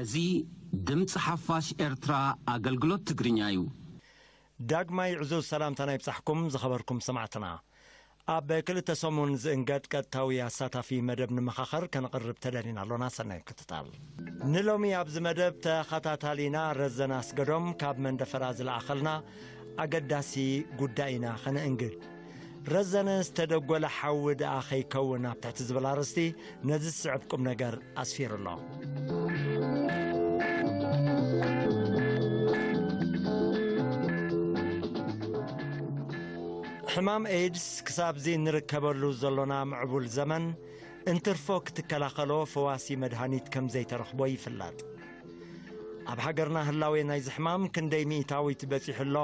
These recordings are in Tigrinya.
እዚ ድምፂ ሓፋሽ ኤርትራ ኣገልግሎት ትግርኛ እዩ። ዳግማይ ዕዙዝ ሰላምታና ይብጻሕኩም ዝኸበርኩም ሰማዕትና። ኣብ ክልተ ሰሙን ዝእንገድ ቀጥታዊ ኣሳታፊ መደብ ንመኻኸር ከነቕርብ ተደሊና ኣሎና። ሰናይ ምክትታል። ንሎሚ ኣብዚ መደብ ተኸታታሊና ረዘነ ኣስገዶም ካብ መንደፈራ ዝለኣኸልና ኣገዳሲ ጉዳይ ኢና ከነእንግድ። ረዘነ ዝተደጎለ ሓዊ ደኣ ከይከውን ኣብ ትሕቲ ዝብል ኣርእስቲ ነዚ ዝስዕብ ቁም ነገር ኣስፊሩ ኣሎ። ሕማም ኤድስ ክሳብዚ እንርከበሉ ዘሎና ምዕቡል ዘመን እንትርፎ ክትከላኸሎ ፈዋሲ መድሃኒት ከም ዘይተረኽቦ ይፍለጥ። ኣብ ሃገርና ህላዌ ናይዚ ሕማም ክንደይ ሚእታዊት በጺሑ ኣሎ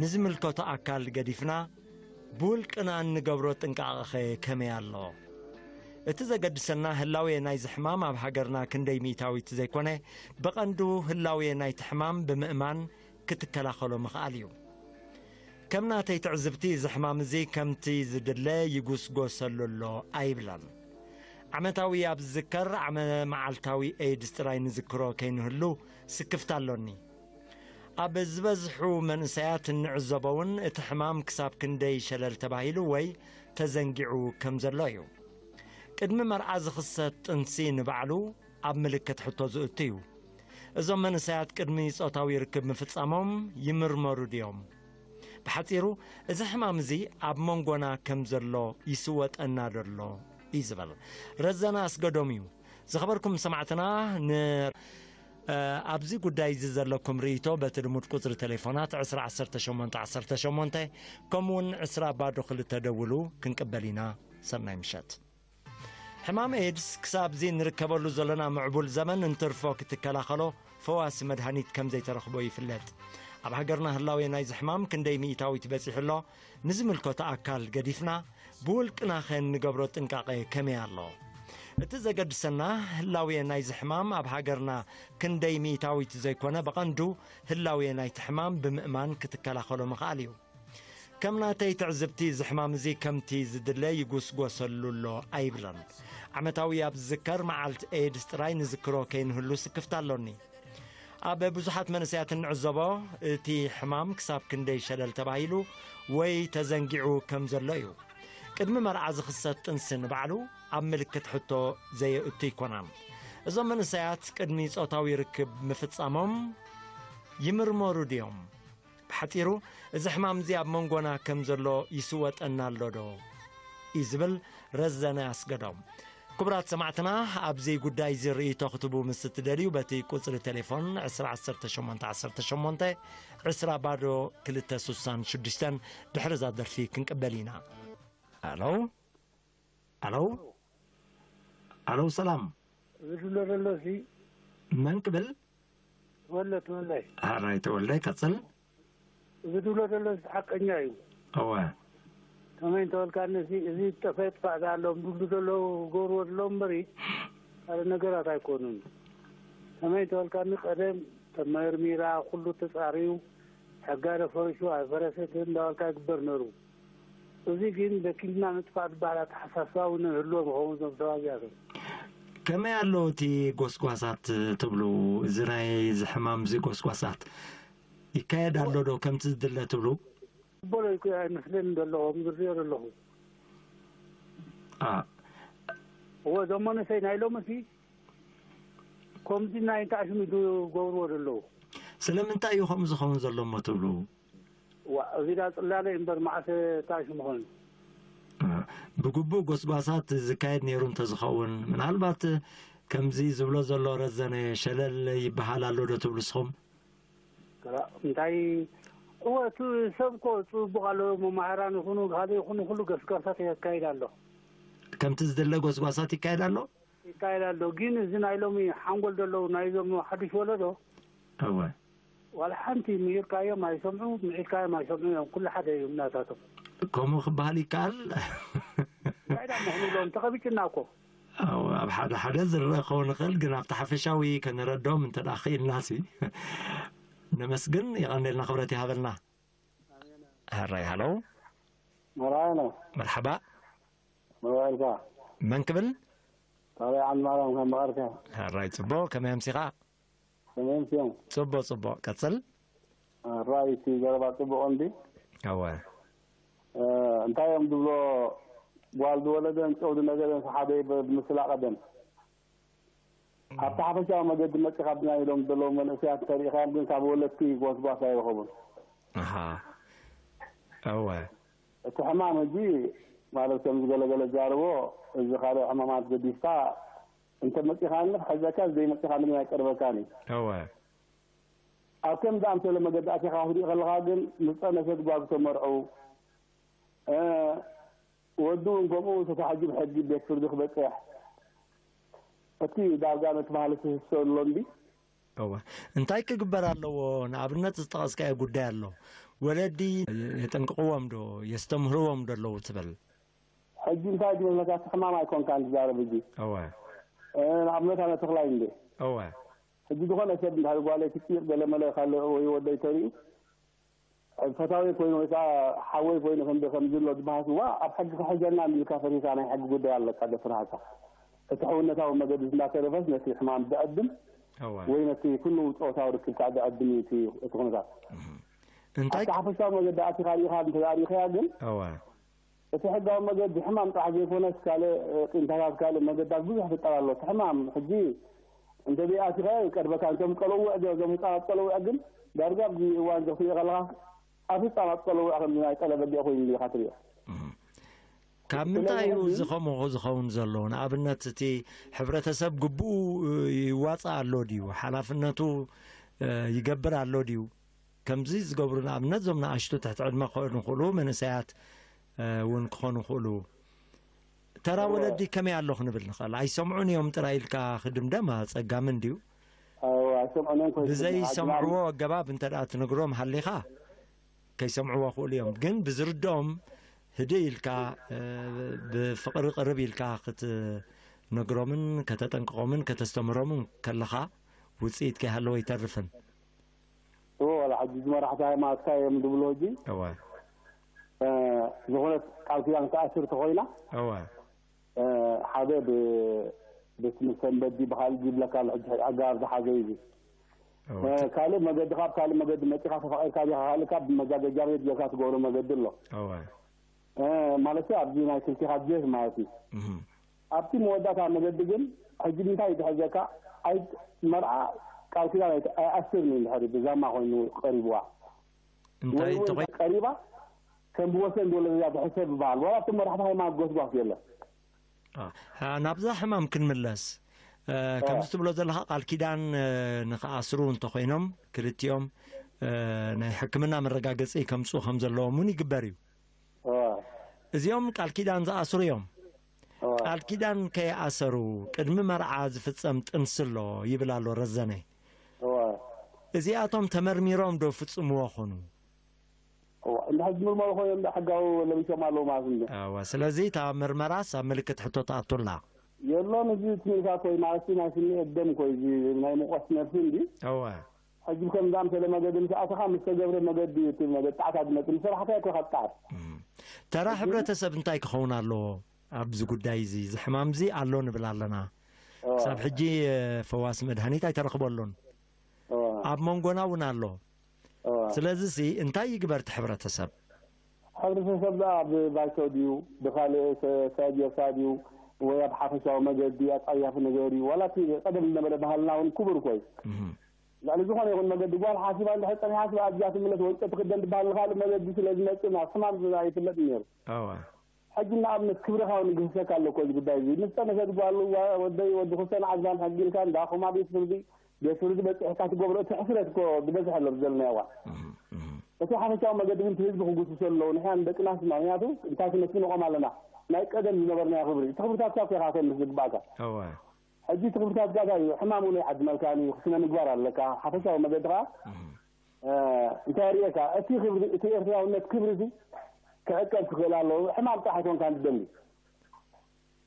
ንዝምልከቶ ኣካል ገዲፍና ብውልቅና እንገብሮ ጥንቃቐኸ ከመይ ኣሎ? እቲ ዘገድሰና ህላዌ ናይዚ ሕማም ኣብ ሃገርና ክንደይ ሚእታዊት ዘይኮነ ብቐንዱ ህላዌ ናይቲ ሕማም ብምእማን ክትከላኸሎ ምኽኣል እዩ። ከም ናተይ ትዕዝብቲ እዚ ሕማም እዚ ከምቲ ዝድለ ይጉስጎሰሉ ኣሎ ኣይብላን። ዓመታዊ ኣብ ዝዝከር ዓመ መዓልታዊ ኤድስ ጥራይ ንዝክሮ ከይንህሉ ስክፍታ ኣሎኒ። ኣብ ዝበዝሑ መንእሰያት እንዕዘቦ እውን እቲ ሕማም ክሳብ ክንደይ ሸለል ተባሂሉ ወይ ተዘንጊዑ ከም ዘሎ እዩ። ቅድሚ መርዓ ዝኽሰት ጥንሲ ንባዕሉ ኣብ ምልክት ሕቶ ዝእቱ እዩ። እዞም መንእሰያት ቅድሚ ጾታዊ ርክብ ምፍጻሞም ይምርመሩ ድዮም? ብሓጺሩ፣ እዚ ሕማም እዚ ኣብ መንጎና ከም ዘሎ ይስወጠና ደሎ እዩ ዝበል ረዘነ ኣስገዶም እዩ። ዝኸበርኩም ሰማዕትና፣ ን-፣ እ፣ ኣብዚ ጉዳይ እዚ ዘለኩም ርእይቶ በቲ ልሙድ ቁጽሪ ቴሌፎናት ዕስራ ዓሰርተ ሸሞንተ ዓሰርተ ሸሞንተ ከምኡውን ዕስራ ባዶ ክልተ ደውሉ ክንቅበል ኢና። ሰናይ ምሸት። ሕማም ኤድስ ክሳብ እዚ እንርከበሉ ዘለና ምዕቡል ዘመን እንትርፎ ክትከላኸሎ ፈዋሲ መድሃኒት ከም ዘይተረኽቦ ይፍለጥ። ኣብ ሃገርና ህላዌ ናይዚ ሕማም ክንደይ ሚእታዊት በጺሑ ኣሎ ንዝምልከቶ ኣካል ገዲፍና፣ ብውልቅናኸ እንገብሮ ጥንቃቐ ከመይ ኣሎ? እቲ ዘገድሰና ህላዌ ናይዚ ሕማም ኣብ ሃገርና ክንደይ ሚእታዊት ዘይኮነ፣ ብቐንዱ ህላዌ ናይቲ ሕማም ብምእማን ክትከላኸሎ ምኽኣል እዩ። ከም ናተይ ትዕዝብቲ፣ እዚ ሕማም እዚ ከምቲ ዝድለ ይጉስጎሰሉ ኣሎ ኣይብለን። ዓመታዊ ኣብ ዝዝከር መዓልቲ ኤድስ ጥራይ ንዝክሮ ከይንህሉ ስክፍታ ኣሎኒ። ኣብ ብዙሓት መንእሰያት እንዕዘቦ፣ እቲ ሕማም ክሳብ ክንደይ ሸለል ተባሂሉ ወይ ተዘንጊዑ ከም ዘሎ እዩ። ቅድሚ መርዓ ዝኽሰት ጥንሲ ንባዕሉ ኣብ ምልክት ሕቶ ዘየእቱ ኣይኮናን። እዞም መንእሰያት ቅድሚ ጾታዊ ርክብ ምፍጻሞም ይምርመሩ ድዮም? ብሓጺሩ፣ እዚ ሕማም እዚ ኣብ መንጎና ከም ዘሎ ይስወጠና ኣሎ ዶ? እዩ ዝብል ረዘነ ኣስገዶም። ክቡራት ሰማዕትና፣ ኣብዚ ጉዳይ እዚ ርእይቶ ክትህቡ ምስ እትደልዩ፣ በቲ ቁጽሪ ቴሌፎን ዕስራ ዓሰርተ ሸሞንተ ዓሰርተ ሸሞንተ ዕስራ ባዶ ክልተ ስሳን ሽዱሽተን ድሕሪ እዛ ደርፊ ክንቅበል ኢና። ኣሎ? ኣሎ? ኣሎ፣ ሰላም። ዝድሎ ዘሎ እዚ መን ክብል? ተወለ፣ ተወለ። ኣራይ፣ ተወልደ፣ ቀጽል። እዚ ዝብሎ ዘሎ እዚ ሓቀኛ እዩ። እወ። ከመይ እንተበልካኒ፣ እዚ፣ እዚ ጠፈ ጥፋእ ዝኣሎም ዝብሉ ዘለዉ፣ ገብርዎ ዘለዉ እምበሪ፣ ካልእ ነገራት ኣይኮኑን። ከመይ እንተበልካኒ፣ ቀደም ተመርሚራ፣ ኩሉ ተጻርዩ፣ ሕጋ ዶ ፈሪሱ ኣይፈረሰትን እንዳበልካ ይግበር ነሩ። እዚ ግን ደኪልና ምጥፋእ ዝበሃል ኣተሓሳስባ እውን ንህልዎም ይኸውን እዞም ሰባት እዚኣቶም። ከመይ ኣሎ እቲ ጎስጓሳት ትብሉ? እዚ ናይ እዚ ሕማም እዚ ጎስጓሳት ይካየድ ኣሎ ዶ ከምቲ ዝድለ ትብሉ? ይበሎ ይኮ ኣይመስለኒ ዘለኹ፣ ዝሪኦ ዘለኹ። አ። እወ፣ እዞም መንእሰይ ናይ ሎምሲ ከምዚ ናይ እንተኣሽሙ ዝገብርዎ ዘለዉ። ስለምንታይ እዩ ከምኡ ዝኸውን ዘሎ እሞ ትብሉ? ዋ፣ እዚ ዳ ጽላለ እምበር መዓስ ታሽ ምኾን? እ፣ ብግቡእ ጎስጓሳት ዝካየድ ነይሩ እንተዝኸውን፣ ምናልባት ከምዚ ዝብሎ ዘሎ ረዘነ ሸለል ይበሃል ኣሎ ዶ ትብሉ ንስኹም? ግራ-፣ እንታይ፣ እወ፣ እቲ ሰብ እኮ ጽቡቕ ኣሎ፣ መማህራን ይኹኑ፣ ካልእ ይኹኑ፣ ኩሉ ጎስጓሳት የካይድ ኣሎ። ከምቲ ዝድለ ጎስጓሳት ይካየድ ኣሎ? ይካየድ ኣሎ። ግን እዚ ናይ ሎሚ ሓንጎል ዘለዉ ናይዞም ሓድሽ ወለዶ፣ እወ። ዋላ ሓንቲ ምሂርካዮም ኣይሰምዑ፣ ምዒድካዮም ኣይሰምዑ እዮም። ኩሉ ሓደ እዮም ናታቶም። ከምኡ ክበሃል ይከኣል? እንታይ ደኣ ክንብሎም? ተኸቢጭና እኮ። ኣው፣ ኣብ ሓደ ሓደ ዝረአ ክኸውን ይኽእል፣ ግን ኣብቲ ሓፈሻዊ ከነረድኦም እንተ ደኣ ክኢልናሲ። ነመስግን፣ የቐንየልና፣ ክብረት ይሃበልና። ሕራይ ሃሎ። መርሓባ። መርሓባ። መርሓባ። መን ክብል? ታባይ ዓንማርያም ካብ መቐርካ። ሕራይ ጽቡቕ፣ ከመይ ኣምሲኻ? ከመይ እዮም? ጽቡቕ፣ ጽቡቕ። ቀጽል። ራእይ እቲ ዘረባ ጽቡቕ እንዲ? እወ። እ፣ እንታይ እዮም ዝብሎ? ጓል ዝወለደን ጨው ዝነገረን ሓደ ብ-፣ ብምስላ ቀደም። ኣብቲ ሓፈሻዊ መገዲ መጺኻ ብና ኢሎም ዘለዉ መንእሰያት እንተሪኢኻዮም ግን ካብ ወለድቲ ጎስጓስ ኣይረኸቡን። ኣሃ። እወ። እቲ ሕማም ሕጂ ማለት ከም ዝገለገለ ዛርቦ፣ እዚ ካልእ ሕማማት ገዲፍካ እንተ መጺኻኒ ክሕዘካ፣ ዘይመጺኻኒ ግን ኣይቀርበካን እዩ። እወ። ኣብ ከምዚ ኣምሰለ መገዲ ኣቲኻ ክትሪኢ ከለኻ ግን ምስ ጸነሰት ጓል ዝተመርዑ፣ እ፣ ወዱ እውን ከምኡ ተታሒዙ ብሕጊ ቤት ፍርዲ ክበጽሕ፣ እቲ ዳርጋ ነቲ ባህሊ ትህስሶ ኣሎ እንዲ? እወ። እንታይ ክግበር ኣለዎ? ንኣብነት ዝጠቐስካዮ ጉዳይ ኣሎ። ወለዲ የጠንቅቕዎም ዶ? የስተምህርዎም ዶ ኣለዉ ትብል? ሕጂ እንታይ ዝመስለካ፣ እቲ ሕማም ኣይኮንካን ትዛረብ ሕጂ። እወ። እ፣ ንኣብነት ኣነ ተኽላይ እንደ። እወ። ሕጂ ዝኾነ ሰብ እንድሕር ጓለይ ትጭይቕ ገለ መለ ካልእ ወይ ወደይ ተሪኡ፣ ፈታዊ ኮይኑ ወይ ከዓ ሓወይ ኮይኑ ክንዲ ከምዚ ኣሎ ዝበሃል፣ ዋ፣ ኣብ ሕጊ ክሕዘና ኢልካ ፈሪህካ ናይ ሕጊ ጉዳይ ኣለካ፣ ደፍርሃካ። እቲ ሕውነታዊ መገዲ እንዳተረፈስ ነቲ ሕማም ዘዕድም እወ። ወይ ነቲ ኩሉ ጾታዊ ርክብ ከዓ ዘዕድም እዩ እቲ፣ እቲ ኩነታት። እህ። እንታይ ኣብቲ ሓፈሻዊ መገዲ ኣቲኻ ሪኢኻ እንተ ሪኢኻያ ግን እወ። እቲ ሕጋዊ መገዲ ሕማም ጥራሕ ዘይኮነስ ካልእ፣ እ፣ ቂምታታት ካልእ መገድታት ብዙሕ ፍጠር ኣሎ። እቲ ሕማም ሕጂ እንተ ዘይኣቲኻዮ ይቀርበካ። እንቶም ቀለውዕ ዶ፣ እዞም ህፃናት ቀለውዕ ግን ዳርጋ ኣብዚ እዋን እዚ ክትሪኦ ከለኻ ኣብ ህፃናት ቀለውዕ ከምዚ ናይ ጠለበ ኣዲኣ ኮይኑ ኢኻ ትሪኦ። እህ። ካብ ስለዚ ምንታይ እዩ ሕጂ እዚ ከምኡ ዝኸውን ዘሎ? ንኣብነት እቲ ሕብረተሰብ ግቡኡ፣ እ፣ ይዋፃእ ኣሎ ድዩ? ሓላፍነቱ፣ እ፣ ይገብር ኣሎ ድዩ? ከምዚ ዝገብሩ ንኣብነት እዞም ንኣሽቱ ትሕቲ ዕድመ ክኾኑ ይኽእሉ፣ መንእሰያት፣ እ፣ እውን ክኾኑ ይኽእሉ። ተራ እወ። ወለዲ ከመይ ኣሎ ክንብል ንኽእል? ኣይሰምዑን እዮም ጥራይ ኢልካ ክድምደም ኣጸጋሚ እንድዩ። እወ፣ ኣይሰምዑን እዮም፣ ኮይ ብዘይሰምዕዎ ኣገባብ እንተ ደኣ ትነግሮም ሃሊኻ፣ ከይሰምዕዎ ክእሉ እዮም። ግን ብዝርድኦም ህድእ ኢልካ፣ እ፣ ብፍቕሪ ቅርብ ኢልካ ክትነግሮምን ከተጠንቅቖምን ከተስተምህሮምን ከለኻ፣ ውጽኢት ከይሃለዎ ኣይተርፍን። እወ፣ ዋላ ሕጂ እዚ መራሕቲ ሃይማኖትካ እዮም ዝብሉ ሕጂ። እወ። እ፣ ዝኾነት ቃል ኪዳን ክትኣስር ተኾይና፣ እወ። እ፣ ሓደ ብ-፣ ብስም ሰንበት ድዩ ብኻልእ ድዩ ይብለካ ኣሎ ሕጂ ኣገባብ ዝሓዘ እዩ እዚ። እወ። እ፣ ካልእ መገዲ ካብ ካልእ መገዲ መጺኻ ተፋቒርካ ዲኻ ካልእ ካብ መጋገጃ ቤት ጌርካ ትገብሮ መገዲ ኣሎ። እወ። እ፣ ማለት ኣብዚ ናይ ክልቲኻ ድሌት ማለት እዩ። እህ። ኣብቲ መወዳእታ መገዲ ግን ሕጂ እንታይ እዩ ዝሕዘካ? ኣይ-፣ መርዓ ቃል ኪዳን ኣይት-፣ ኣይኣስርን እዩ እንድሕር ብዛማ ኮይኑ ቀሪብዋ። እንታይ ወይ እውን እንተኾይ-? ቀሪባ ከም ብወሰን ዝወለደያ ትሕሰብ ይበሃል። ዋላ ኣብቶም መራሕቲ ሃይማኖት ጎስጓስ የለን። አ፣ ናብዛ ሕማም ክንምለስ። እ፣ አ። ከምዚ ትብሎ ዘለኻ ቃል ኪዳን፣ እ፣ ንኽኣስሩ እንተኾይኖም ክልቲኦም፣ እ፣ ናይ ሕክምና መረጋገጺ ከምጽኡ ከም ዘለዎም እውን ይግበር እዩ። እዋ። እዚኦም ቃል ኪዳን ዝኣስሩ እዮም። እዋ። ቃል ኪዳን ከይኣሰሩ ቅድሚ መርዓ ዝፍጸም ጥንሲ ኣሎ ይብል ኣሎ ረዘነ። እዋ። እዚኣቶም ተመርሚሮም ዶ ፍጽምዎ ኾኑ? እዋ፣ እንድሕር ዝምርመሩ ኮይኖም እንዳ ሕጋዊ ለቢሶም ኣለዉ ማለት እንደ። እዋ፣ ስለዚ እታ ምርመራስ ኣብ ምልክት ሕቶ ትኣቱ ኣላ? የሎን፣ እዚ ትምልካ ኮይ ማለት ናይ ስምዒት ደም ኮይ፣ እዚ ናይ ሙቐት ነርሲ እንዲ። እዋ። ሕጂ ከም ዝኣምሰለ መገዲ ምስ ኣተኻ፣ ምስ ተገብረ መገዲ እዩ እቲ መገዲ ጣዕሳ ዝመጽእ። ምስ ሰራሕካ እኮ ካብ ጣዕስ። እም። ተራ እዚ ሕብረተሰብ እንታይ ክኸውን ኣለዎ ኣብዚ ጉዳይ እዚ? እዚ ሕማም እዚ ኣሎ ንብል ኣለና። እዋ። ክሳብ ሕጂ፣ እ፣ ፈዋሲ መድሃኒት ኣይተረኽበሉን። እዋ። ኣብ መንጎና እውን ኣሎ። እዋ። ስለዚ ሲ እንታይ ይግበር እቲ ሕብረተሰብ? ሕብረተሰብ ደኣ ብባይቶ ድዩ፣ ብኻልእ ሰ-፣ ሰብ ጌርካ ድዩ፣ ወይ ኣብ ሓፈሻዊ መገዲ ኣጻያፊ ነገር እዩ? ዋላ እቲ ቀደም ዝነበረ ባህልና እውን ክቡር እኮ እዩ። እም። ልዕሊ ዝኾነ ይኹን መገዲ ጓል ሓሲባ እንድሕር ጸኒሓስ ብኣድጊኣ ትምለስ፣ ወንጨ ትኽደን ትበሃል። ንኻልእ መገዲ ስለ ዝመጽእ ናብ ሕማም ኣይፍለጥን ነይሩ። እወ። ሕጂ ንኣብነት ክብርኻ እውን ይግህሰካ ኣሎ እኮ እዚ ጉዳይ እዚ። ምስ ጠነሰት ጓል ዋ-፣ ወደይ ወዲ ክልተ ንዓዝባን ሕጊ ኢልካ እንዳ ኮማ ቤት ፍርዲ፣ ቤት ፍርዲ በጺሕካ ትገብሮ እቲ ሕስረት እኮ ዝበዝሐ ኣሎ ብዘለናዮ እዋን። እህ፣ እህ። እቲ ሓፈሻዊ መገዲ ግን እቲ ህዝቢ ክጉስሶ ኣለዎ። ንሕና ንደቅና ስማ፣ ምክንያቱ እንታይ ክነስንቖም ኣለና? ናይ ቀደም ዝነበርናዮ ክብሪ። እቲ ክብርታትካ እኮ ኢኻ ተምልስ ዝግባእካ። እወ። ሕጂ እቲ ክብርታት ጋዛ እዩ። ሕማም እውን ኣይዓድመልካን እዩ። ስነ ምግባር ኣለካ። ሓፈሻዊ መገዲ ኸዓ፣ እህ። እ፣ እንታይ ርእየካ? እቲ ክብሪ፣ እቲ ኤርትራውነት ክብሪ እዚ ክዕቀብ ክኽእል ኣለዎ። ሕማም ጥራሕ ኣይኮንካን ትደሊ።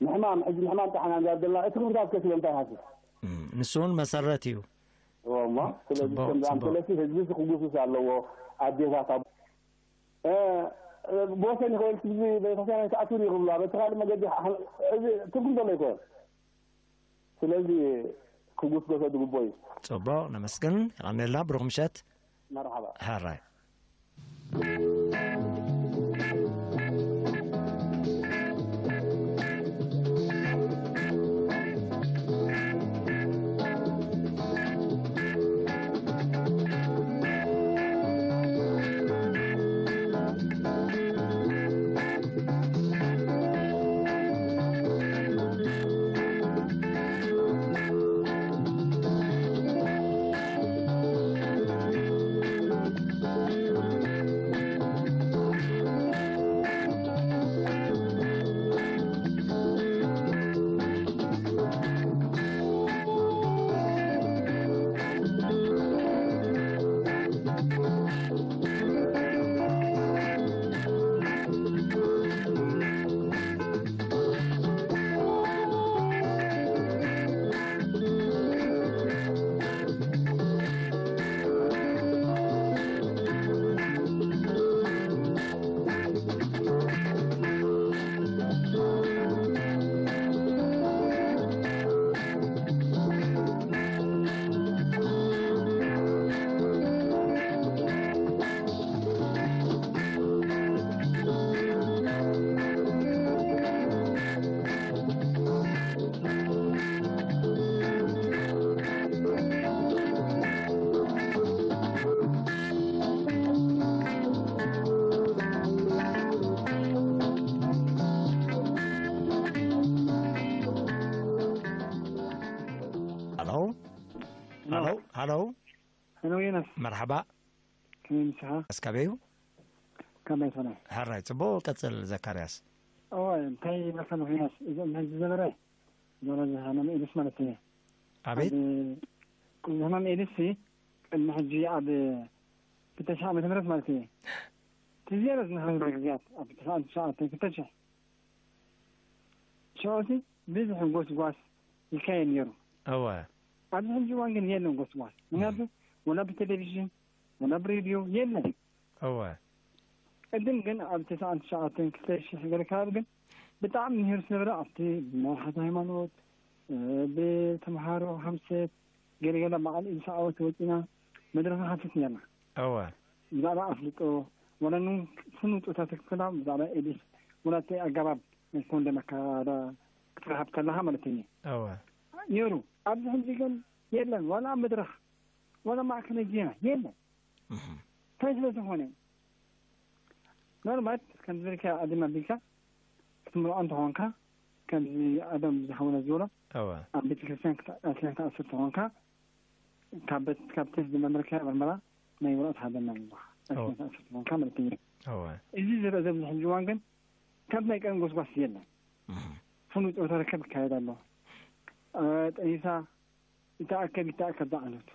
ንሕማም፣ ሕጂ ንሕማም ጥራሕ ኢና ንዛረብ ዘለና። እቲ ክብርታት ከ ስለ እንታይ ሃስስ? እም፣ ንሱ እውን መሰረት እዩ። እዎ እሞ፣ ስለዚ ጽቡቕ፣ ከምዚ ጽቡቕ። ኣምሰለሲ ህዝቢ እዚ ክጉስስ ኣለዎ። ኣዴታት፣ ኣብ-፣ እ፣ እ፣ ብወሰን ይኽእል ህዝቢ ቤተክርስትያን ኣይትኣትዉን እዩ ክብሉ፣ በቲ ካልእ መገዲ ሓ-፣ እዚ ትርጉም ዘሎ ኣይኮነን። ስለዚ ክጉስጎሰ ዝግብኦ እዩ። ጽቡቕ፣ ነመስግን። የቐንየልና፣ ብሩኽ ምሸት። መርሓባ። ሕራይ። ሃሎ፣ ሃሎ፣ ሃሎ። ሃሎ፣ ዮናስ። መርሓባ። ከመይ ምሳኻ? እስካበዩ? ከመይ ትኾነ? ሕራይ፣ ጽቡቕ፣ ቀጽል ዘካርያስ። እወ፣ እንታይ ይመስል ዮናስ? እዚ፣ እዚ ዝነበረ፣ ዞሮ እዚ ህማም ኤድስ ማለት እዩ። ኣቤት። ኣብ፣ እዚ ህማም ኤድስ ቅድሚ ሕጂ ኣብ ክልተ ሽሕ ዓመተ ምህረት ማለት እዩ። ትዝ ይበለኒ ዝነበረ ግዜያት፣ ኣብ ትሽዓተ ትሽዓተ ክልተ ሽሕ። ሽዑ እቲ ብዙሕ ጎስጓስ ይካየድ ነይሩ። እወ። ኣብዚ ሕጂ እዋን ግን የለን ጎስጓስ። ምክንያቱ ወላ ብቴሌቪዥን፣ ወላ ብሬድዮ የለን። እወ። ቅድም ግን ኣብ ተስዓን ትሽዓተን ክልተ ሽሕ ገለ ከባቢ ግን ብጣዕሚ ምሂሩ ዝነበረ ኣብቲ ብመራሕቲ ሃይማኖት፣ እ፣ ብተምሃሮ ሃምሰት ገለገለ በዓል ኢልሳ ዓወት ወፂና መድረኽ ንሓትት ነርና። እወ። ብዛዕባ ኣፍልጦ፣ ወላ ን-፣ ፍኑን ጡብታት ክፍላ ብዛዕባ ኤድስ፣ ወላ እቲ ኣገባብ ናይ ኮንደም ኣካዳ ክትረሃብ ከለኻ ማለት እዩ። እወ። ነይሩ። ኣብዚ ሕጂ ግን የለን። ዋላ ኣብ መድረኽ፣ ዋላ ማዕከነ ዜና የለን። እህ። እንታይ ስለ ዝኾነ? ምናልባት ከምዚ ዝበልካ ኣድማ ኣቢልካ ክትምርዖ እንተኾንካ፣ ከምዚ ኣዶም ዝሓውና ዝበሎ፣ እወ። ኣብ ቤተክርስትያን ክት-፣ ኣትያ ክትኣስር ተኾንካ፣ ካብ በት-፣ ካብ ቴስት ዝመርመረካ ምርመራ ናይ ወረቐት ሃበና ይብሉኻ። ኣዎ። ኣሽመት ኣስር ትኾንካ ማለት እዩ። እወ። እዚ ዝረአ ዘሎ ሕጂ እዋን ግን ካብ ናይ ቀደም ጎስጓስ የለን። እህ። ፍኑን ጾታ ርክብ ይካየድ ኣሎ። እ፣ ጠኒሳ ይተኣከብ ይተኣከብ ዝዓይነቱ።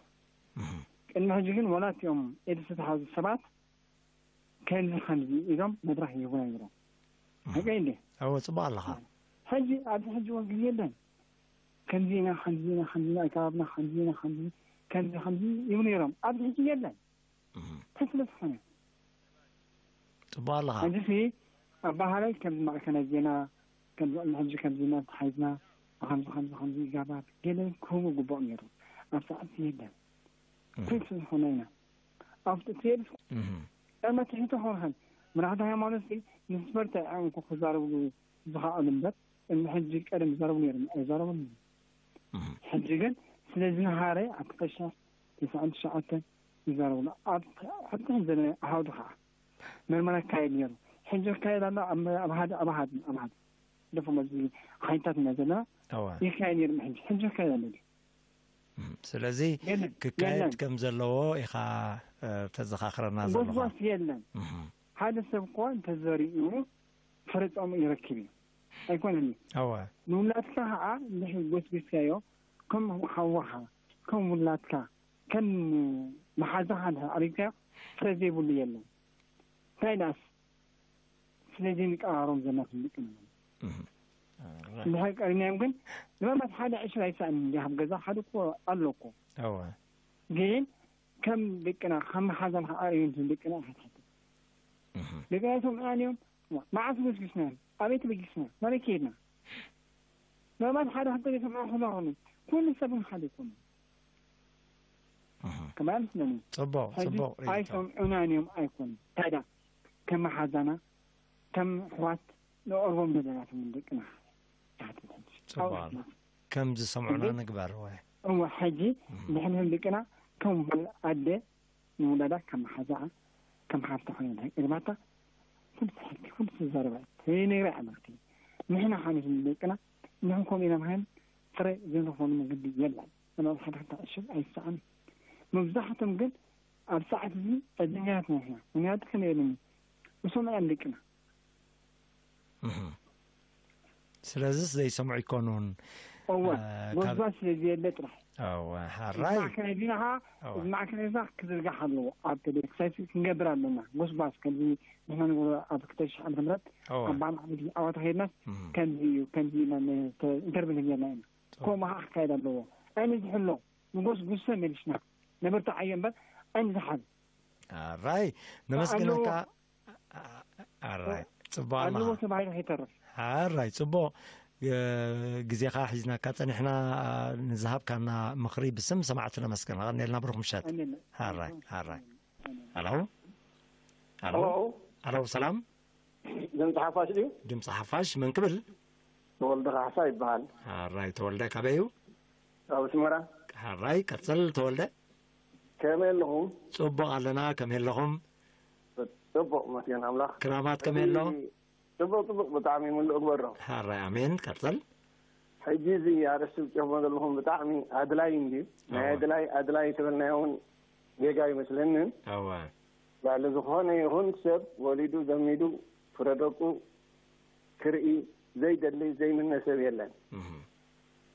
እህ። ቅድሚ ሕጂ ግን ዋላ እቲኦም ኤድስ ዝተሓዙ ሰባት ከምዚ ከምዚ ኢሎም መድረኽ ይህቡና ነይሮም። እህ። ሓቀይ እንዴ? እወ፣ ጽቡቕ ኣለኻ። ሕጂ ኣብዚ ሕጂ እዋን ግን የለን። ከምዚ ኢና፣ ከምዚ ኢና፣ ከምዚ ኢና፣ ኣከባብና ከምዚ ኢና፣ ከምዚ፣ ከምዚ፣ ከምዚ ይብሉ ነይሮም። ኣብዚ ሕጂ የለን። እህ። እንታይ ስለ ዝኾነ? ጽቡቕ ኣለኻ። ሕጂ ሲ ኣባሃላይ ከምዚ ማዕከናት ዜና፣ ከምዚ ቅድሚ ሕጂ ከምዚ ኢና ተታሒዝና፣ ብኸምዚ፣ ከምዚ፣ ከምዚ ይጋባር፣ ገለ ክህቡ ግቡኦም ነይሩ። ኣብ ሰዓት የለን። እህ። እንታይ ስለ ዝኾነ ኢና? ኣብቲ ትሄድ እህ። ቀመ ትሕቲ ኾንኸን፣ መራሕቲ ሃይማኖት ሲ ምስ በርትዐ እኮ ክዛረብሉ ዝኸኣሉ እምበር፣ ቅድሚ ሕጂ ቀደም ይዛረቡ ነይሮም፣ ኣይዛረቡን። እህ። ሕጂ ግን ስለ ዝነሃረ ኣብ ክልተ ሽሕ ተስዓን ትሽዓተን ይዛረቡሉ። ኣብ ሕጂ ዘለ ኣሃዱ ኸዓ ምርመራ ይካየድ ነይሩ። ሕጂ ይካየድ ኣሎ፣ ኣብ፣ ኣብ ሓደ፣ ኣብ ሓደ፣ ኣብ ሓደ። ደፎ መዚ ሓይታት እና ዘለና እወ። ይካየድ ነይሩ። ሕጂ፣ ሕጂ ይካየድ ኣሎ ድዩ? እም፣ ስለዚ የለን፣ ክካየድ የለን። ከም ዘለዎ ኢኻ፣ እ፣ ተዘኻኽረና ዘለኻ። ጎስጓስ የለን። እም። ሓደ ሰብ እኮ እንተዘሪኡ ፍረ ጾሙ ይረክብ እዩ። ኣይኮነን እዩ። እወ። ንውላድካ ኸዓ እንድሕር ጎስጒስካዮ፣ ከም ሓውኻ፣ ከም ውላድካ፣ ከም መሓዛኻ እንድሕር ኣሪግካዮ፣ ፍረ ዘይብሉ የለን። እንታይ ደኣስ፣ ስለ ዘይንቀራረቦም ዘለና ክንልቅም እህ። እንድሕር ቀሪናዮም ግን፣ ንመርማት ሓደ ዕሽር ኣይሳእን እንዲ፣ ኣብ ገዛ ሓደ እኮ ኣሎ እኮ። እወ። ግን ከም ደቅና፣ ከም መሓዛን ኣርእዩ እንትን ደቅና ኣይትሓትት። እህ። ደቅና ኣይሰምዑናን እዮም። መዓስ ጎስጒስናዮም? ኣበይ ተበጊስና? ናበይ ከይድና? ምናልባት ሓደ ክልተ ዘይሰምዑ ክኾኑ ይኽእሉ። ኩሉ ሰብ እውን ሓደ ይኮኑ። እህ። ከማይ ኣይመስለኒ። ጽቡቕ ሕጂ ጽቡቕ ርእይቶ። ኣይሰምዑናን እዮም ኣይኮኑ። ታዲያ ከም መሓዛና ከም ኣሕዋት ንቐርቦም ዘለና ትም ደቅና። ጽቡቕ ኣሎ። ከም ዝሰምዑና ንግበር ወይ እወ ሕጂ ንሕንህን ደቅና ከም ኣደ ንውላዳ ከም ሓዛኣ ከም ሓፍታ ኮይና ንሕን ቅድማታ ኩሉ ትሕኪ ኩሉ ትዛረባ ተይነግራ ኣለክቲ። ንሕና ሓኒስ ደቅና ንሕን ከምኡ ኢና ምሃን ጥረ ዝንረኽቦ መገዲ የለን። እኖም ሓደ ክልተ ዕሽግ ኣይሰኣን። መብዛሕቶም ግን ኣብ ሰዓት እዚ ዕድኛታት ንሕና ምክንያቱ ከመይ ኢሎም ይሰምዑ ኣለቅና። እህ። ስለዚስ ዘይሰምዑ ይኮኑን። እወ እ፣ ካብ- ጎስጓስ ስለ ዘየለ ጥራሕ እወ ሓራይ ማዕከናይ ዜና ከዓ እወ። እዚ ማዕከናይ ዜና ክዝርጋሕ ኣለዎ። ኣብ ቴሌክሳይት ክንገብር ኣለና። ጎስጓስ ከምዚ ንሕና ንገብሮ ኣብ ክልተ ሽሕ ዓመተ ምህረት እወ ኣብ በዓል ዓመት ኣዋታ ከይድናስ እህ። ከምዚ እዩ ከምዚ ኢና ኢንተርቪው ንገርና ኢና። ጽቡቕ። ከምኡ ከዓ ክካየድ ኣለዎ። ኣይነ ዝሕሎ ንጎስጉሰ መሊስና ነበርታ ዓዮ እምበር ኣይነ ዝሓል ኣራይ ነመስግነካ። ኣራይ ጽቡቕ ኣለዎ። ኣለዎ ተባሂሉ ከይተርፍ። ኣራይ ጽቡቕ እ፣ ግዜኻ ሒዝናካ ጸኒሕና። ንዝሃብካና ምኽሪ ብስም ሰማዕቲ ነመስግን። ቀኒልና ብሩኽ ምሸት። ቀኒልና። ኣራይ ኣራይ። ኣሎ ኣሎ ሄሎ። ኣሎ ሰላም። ድምፂ ሓፋሽ ድዩ? ድምፂ ሓፋሽ መን ክብል? ተወልደ ካሕሳ ይበሃል። ኣራይ ተወልደ ካበይ እዩ? ኣብ ኣስመራ። ኣራይ ቀጽል ተወልደ። ከመይ ኣለኹም? ጽቡቕ ኣለና። ከመይ ኣለኹም? ጽቡቕ መስገን ኣምላኽ። ክራማት ከመይ ኣሎ? ጽቡቕ ጽቡቕ ብጣዕሚ ምሉእ ግበሮ። ሓራይ ኣሜን ቀጽል። ሕጂ እዚ ኣርእስቲ ትጽሕፎ ዘለኹም ብጣዕሚ ኣድላይ እንድዩ። ናይ እወ። ኣድላይ ኣድላይ ተበልናዮ እውን ጌጋ ይመስለንን። እወ። ልዕሊ ዝኾነ ይኹን ሰብ ወሊዱ ዘሚዱ ፍረደቁ ክርኢ ዘይደሊ ዘይምነ ሰብ የለን። እህ።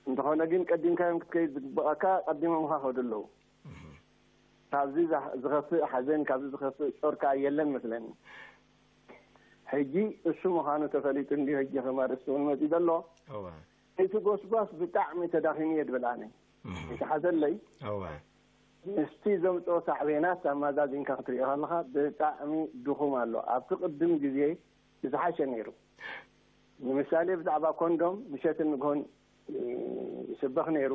እንተኾነ ግን ቀዲምካዮም ክትከይድ ዝግበኣካ ቀዲሞምኻ ከዱ ኣለዉ። ካብዚ ዝኸፍእ ሓዘን ካብዚ ዝኸፍእ ጾር ከኣ የለን መስለኒ። ሕጂ እሱ ምዃኑ ተፈሊጡ እንዲ ሕጂ ከም ኣርእስቲ እውን መፂኡ ዘሎ። እወ እቲ ጎስጓስ ብጣዕሚ ተዳኺሙ እየ ድብል ኣነ። እህ። እቲ ሓዘለይ እወ ምስቲ ዘምፅኦ ሳዕቤናት ኣማዛዚንካ ክትሪኦ ከለኻ ብጣዕሚ ድኹም ኣሎ። ኣብቲ ቅድም ግዜ ዝሓሸ ነይሩ። ንምሳሌ ብዛዕባ ኮንዶም ምሸትን ንግሆን ይስበኽ ነይሩ።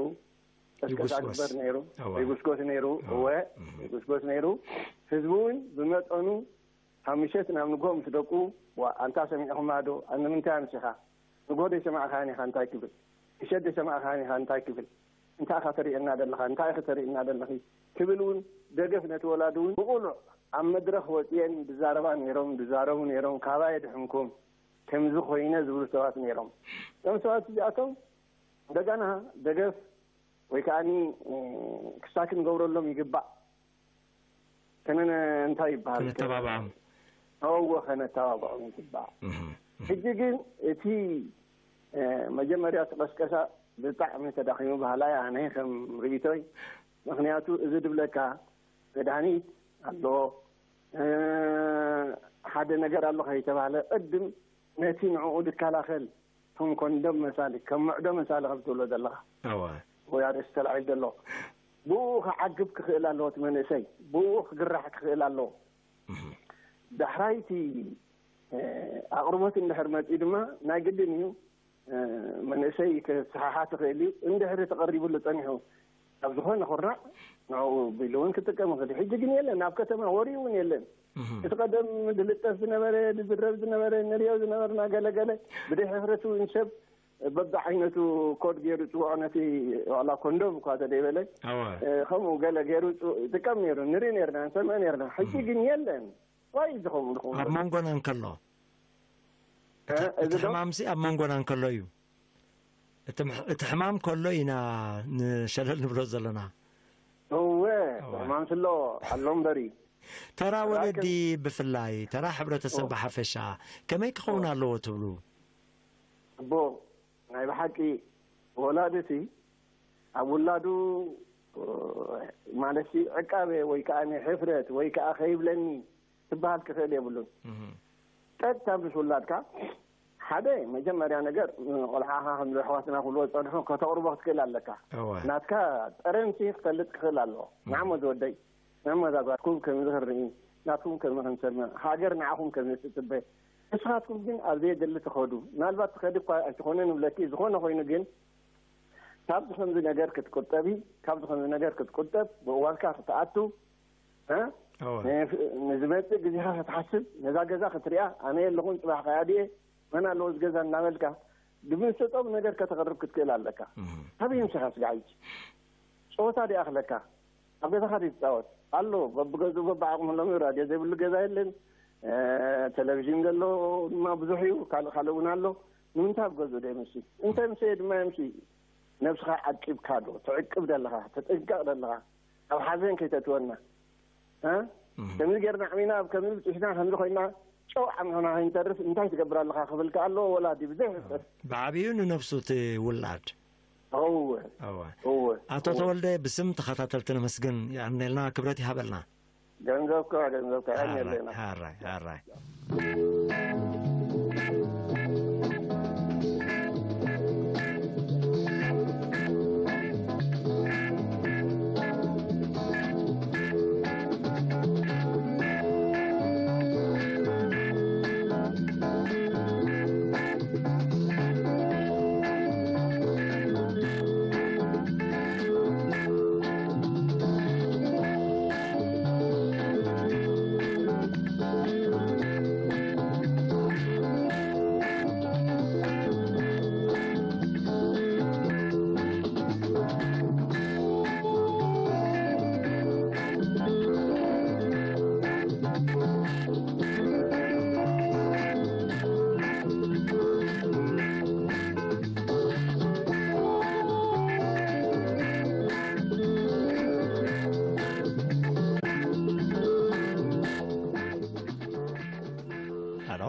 ቀስቀሳ ይጉስጎስ። ግበር ነይሩ። እወ። ይጉስጎስ ነይሩ። እወ። እወ ይጉስጎስ ነይሩ። ህዝቢ እውን ብመጠኑ ካብ ምሸት ናብ ንግሆ ምስ ደቁ ዋ ኣንታ ሰሚዕኹማ ዶ ኣነ ምንታይ ኣምሲኻ ንግሆ ደይሰማዕኻን ኢኻ እንታይ ክብል ምሸት ደይሰማዕኻን ኢኻ እንታይ ክብል እንታይ ኢኻ ተርእየና ዘለኻ እንታይ ኢኺ ተርእየና ዘለኺ ክብል እውን ደገፍ ነቲ ወላዲ እውን ብቑሉዕ ኣብ መድረኽ ወፅየን ዝዛረባ ነይሮም ዝዛረቡ ነይሮም ካባይ ድሕንኩም ከምዚ ኮይነ ዝብሉ ሰባት ነይሮም። እቶም ሰባት እዚኣቶም እንደገና ደገፍ ወይ ከዓ ክስታኪ ንገብረሎም ይግባእ። ከነ እንታይ ይበሃል ከነተባብዖም። እወ ከነተባብዖም ይግባእ። ሕጂ ግን እቲ መጀመርያ ተቀስቀሳ ብጣዕሚ ተዳኺሙ ባህላይ ኣነ ከም ርእይቶይ። ምክንያቱ እዚ ድብለካ መድሃኒት ኣሎ ሓደ ነገር ኣሎ ከይተባህለ ቅድም ነቲ ንዕኡ ዝከላኸል ከም ኮንዶም መሳሊ ከም ምዕዶ መሳሊ ከም ትብሎ ዘለኻ እወ ወይ ኣርእስቲ ተላዒሉ ዘሎ ብኡ ክዓግብ ክኽእል ኣለዎ እቲ መንእሰይ ብኡ ክግራሕ ክኽእል ኣለዎ። ዳሕራይቲ ኣቕርቦት እንድሕር መፂኡ ድማ ናይ ግድን እዩ መንእሰይ ክሰሓሓት ይኽእል እዩ። እንድሕር ተቐሪቡሉ ፀኒሑ ኣብ ዝኾነ ኩርናዕ ንዕኡ ቢሉ እውን ክጥቀም ይኽእል እዩ። ሕጂ ግን የለን ኣብ ከተማ ወሪ እውን የለን። እቲ ቀደም ድልጠፍ ዝነበረ ድዝረብ ዝነበረ ንሪኦ ዝነበርና ገለገለ ብደይ ሕፍረት እውን ሰብ በብዓይነቱ ኮድ ገይሩ ዝፅውዖ ነቲ ዋላ ኮንዶም እኳ ተደይበለ ኣወ ከምኡ ገለ ገይሩ ይጥቀም ነይሩ ንርኢ ነርና ንሰምዕ ነርና። ሕጂ ግን የለን። ዋይ ዝኸውን ዝኸውን ኣብ መንጎና እንከሎ እ፣ እዚ እቲ ዶ? ሕማምሲ ኣብ መንጎና እንከሎ እዩ። እቲ ምሕ- እቲ ሕማም ከሎ ኢና ንሸለል ንብሎ ዘለና። እወ እወ። ሕማም ስሎ ኣሎ እምበሪ ተራ ተራ ወለዲ ግን- ብፍላይ ተራ ሕብረተሰብ እወ። ብሓፈሻ ከመይ ክኸውን ኣለዎ ትብሉ? እቦ ናይ ብሓቂ ወላድቲ ኣብ ውላዱ ማለት ሲ ዕቃበ ወይ ከዓ ሕፍረት ወይ ከዓ ከይብለኒ ትበሃል ክኽእል የብሉን። እህ። ቀጥታ ምስ ውላድካ ሓደ መጀመርያ ነገር ቆልዓኻ ከም ኣሕዋትና ክብልዎ ዝፀንሑ ከተቕርቦ ክትክእል ኣለካ። እወ ናትካ ጠረንሲ ክፈልጥ ክኽእል ኣለዎ። ንዓሞ ዝወደይ ንዓሞ ዛጓትኩም ከምዚ ክንርኢ ናትኩም ከም ክንሰምዕ ሃገር ንዓኹም ከም ትፅበ ንስኻትኩም ግን ኣብ ዘየድሊ ትኸዱ ምናልባት ትኸዲ እኳ ኣይትኾነ ንብለኪ ዝኾነ ኮይኑ ግን ካብዚ ከምዚ ነገር ክትቁጠቢ፣ ካብዚ ከምዚ ነገር ክትቁጠብ፣ ብእዋንካ ክትኣቱ፣ እ? እወ። ን-፣ ንዝመጽእ ግዜኻ ክትሓስብ፣ ነዛ ገዛ ክትሪኣ፣ ኣነ የለኹን፣ ጽባሕ ከኣ ድየ፣ መን ኣለዎ እዚ ገዛ እናበልካ፣ ድምስጦም ነገር ከተቕርብ ክትክእል ኣለካ። እህ። ኣበይ ምሳኻ ስጋዕ ሕጂ? ጸወታ ድኣ ክለካ? ኣብ ገዛኻ ድዩ ትጻወት? ኣሎ፣ በብገዝኡ በብዓቕሙ ሎሚ ራድዮ ዘይብሉ ገዛ የለን። እ፣ ቴሌቪዥን ዘሎ ድማ ብዙሕ እዩ፣ ካልእ ካልእ እውን ኣሎ። ንምንታይ ኣብ ገዝኡ ደየምሲ? እንተ ምሰየ ድማ የምሲ። ነብስኻ ዓቂብካ ዶ ትዕቅብ ደለኻ? ትጥንቀቕ ደለኻ? ኣብ ሓዘን ከይተእትወና። እ? እህ። ከምዚ ጌርና ዓሚና፣ ኣብ ከምዚ ብጽሕና፣ ከምዚ ኮይና፣ ጨው ዓሚና ከይንተርፍ እንታይ ትገብር ኣለኻ ክብል ከኣ ኣለዎ ወላዲ ብዘይ ሕፍረት። ብዓብዩ ንነብሱ እቲ ውላድ። እወ። እወ። እወ። ኣቶ እወ። ተወልደ፣ ብስም ተኸታተልቲ ነመስግን። የቐንየልና፣ ክብረት ይሃበልና። ገንዘብካ፣ ገንዘብካ፣ የቐንየልና። ሃራይ፣ ሃራይ፣ ሃራይ። ኣሎ፣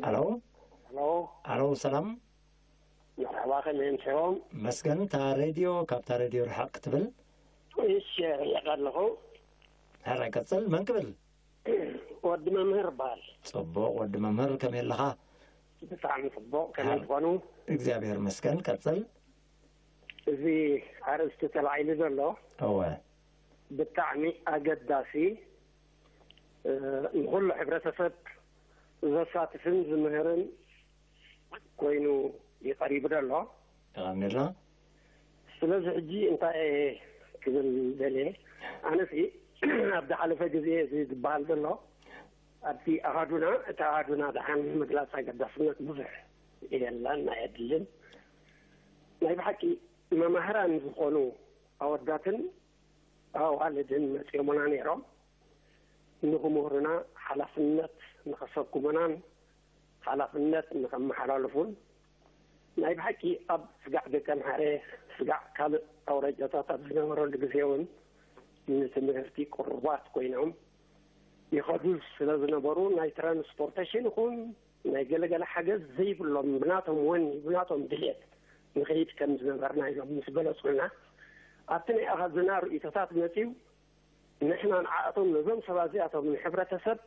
ኣሎ፣ ኣሎ። ኣሎ፣ ሰላም። መርሓባ፣ ከመይ ኣምሲኹም? መስገን፣ እታ ሬድዮ፣ ካብታ ሬድዮ ርሓቕ ክትብል። እሺ፣ ርሒቐ ኣለኹ። ሕራይ፣ ቀጽል። መን ክብል? ወዲ መምህር እበሃል። ጽቡቕ፣ ወዲ መምህር፣ ከመይ ኣለኻ? ብጣዕሚ ጽቡቕ፣ ከመይ ኣር-፣ ትኾኑ? እግዚኣብሔር መስገን፣ ቀጽል። እዚ ኣርእስቲ ተላዒሉ ዘሎ እወ። ብጣዕሚ ኣገዳሲ፣ እ፣ ንኹሉ ሕብረተሰብ ዘሳትፍን ዝምህርን ኮይኑ እዩ ቀሪቡ ዘሎ። የቐንየልና። ስለዚ ሕጂ እንታይ እየ ክብል ደልየ? ኣነሲ ኣብ ዝሓለፈ ግዜ እዚ ዝበሃል ዘሎ ኣብቲ ኣሃዱና፣ እቲ ኣሃዱና ደሓን ምግላጽ ኣገዳስነት ብዙሕ የለን፣ ኣየድልን። ናይ ብሓቂ መማህራን ዝኾኑ ኣወዳትን ኣዋልድን መጺኦምና ነይሮም። ንኽምህሩና፣ ሓላፍነት ንኸሰኩሙናን ሓላፍነት ንኸመሓላልፉን፣ ናይ ብሓቂ ኣብ ስጋዕ ደቀምሓረ፣ ስጋዕ ካልእ ኣውራጃታት ኣብ ዝነበረሉ ግዜ እውን ንትምህርቲ ቅሩባት ኮይኖም ይኸዱ ስለ ዝነበሩ፣ ናይ ትራንስፖርቴሽን ይኹን ናይ ገለገለ ሓገዝ ዘይብሎም፣ ብናቶም ወኒ፣ ብናቶም ድልየት ንኸይድ ከም ዝነበርና እዮም ምስ ገለጹልና። ኣብቲ ናይ ኣሃዝና ርእይቶታት መጺኡ፣ ንሕና ንዓኣቶም፣ ነዞም ሰባት እዚኣቶም ንሕብረተሰብ፣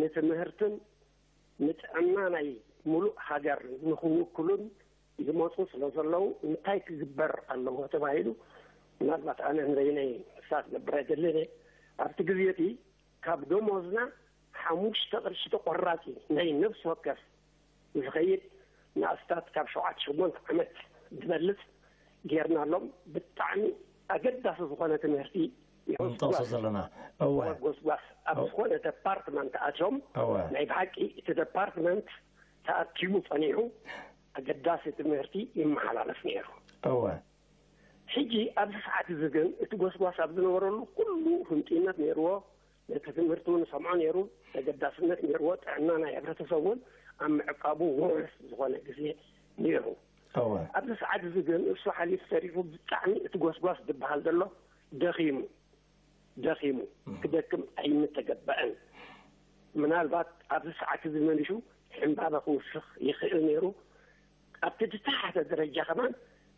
ንትምህርትን ንጥዕና ናይ ሙሉእ ሃገር ንኽውክሉን ዝመጹ ስለ ዘለዉ፣ እንታይ ክግበር ኣለዎ ተባሂሉ፣ ምናልባት ኣነ ንበይነይ ክሳብ ክገብር ኣይደልን እየ። ኣብቲ ግዜ እቲ ካብ ደሞዝና ሓሙሽተ ቅርሺ ተቆራጺ ናይ ነፍሲ ወከፍ ዝኸይድ ንኣስታት ካብ ሸውዓተ ሸሞንተ ዓመት ዝበልጽ ጌርናሎም። ብጣዕሚ ኣገዳሲ ዝኾነ ትምህርቲ ንጠቕሶ ዘለና። እወ። ጎስጓስ ኣብ እወ። ዝኾነ ደፓርትመንት ኣትዮም እወ። ናይ ብሓቂ እቲ ደፓርትመንት ተኣኪቡ ጸኒሑ ኣገዳሲ ትምህርቲ ይመሓላለፍ ነይሩ። እወ። ሕጂ ኣብዚ ሰዓት እዚ ግን እቲ ጎስጓስ ኣብ ዝነበረሉ ኩሉ ህንጡይነት ነይርዎ። ነቲ ትምህርቲ እውን ሰምዖ ነይሩ፣ ተገዳስነት ነይርዎ። ጥዕና ናይ ሕብረተሰብ እውን ኣብ ምዕቃቡ ውሑስ ዝኾነ ግዜ ነይሩ። እወ። ኣብዚ ሰዓት እዚ ግን እሱ ሓሊፉ ተሪፉ ብጣዕሚ እቲ ጎስጓስ ዝበሃል ዘሎ ደኺሙ፣ ደኺሙ። እም። ክደክም ኣይምተገበአን። ምናልባት ኣብዚ ሰዓት እዚ መሊሱ ሕምባበ ክውስኽ ይኽእል ነይሩ። ኣብቲ ዝተሓተ ደረጃ ከማን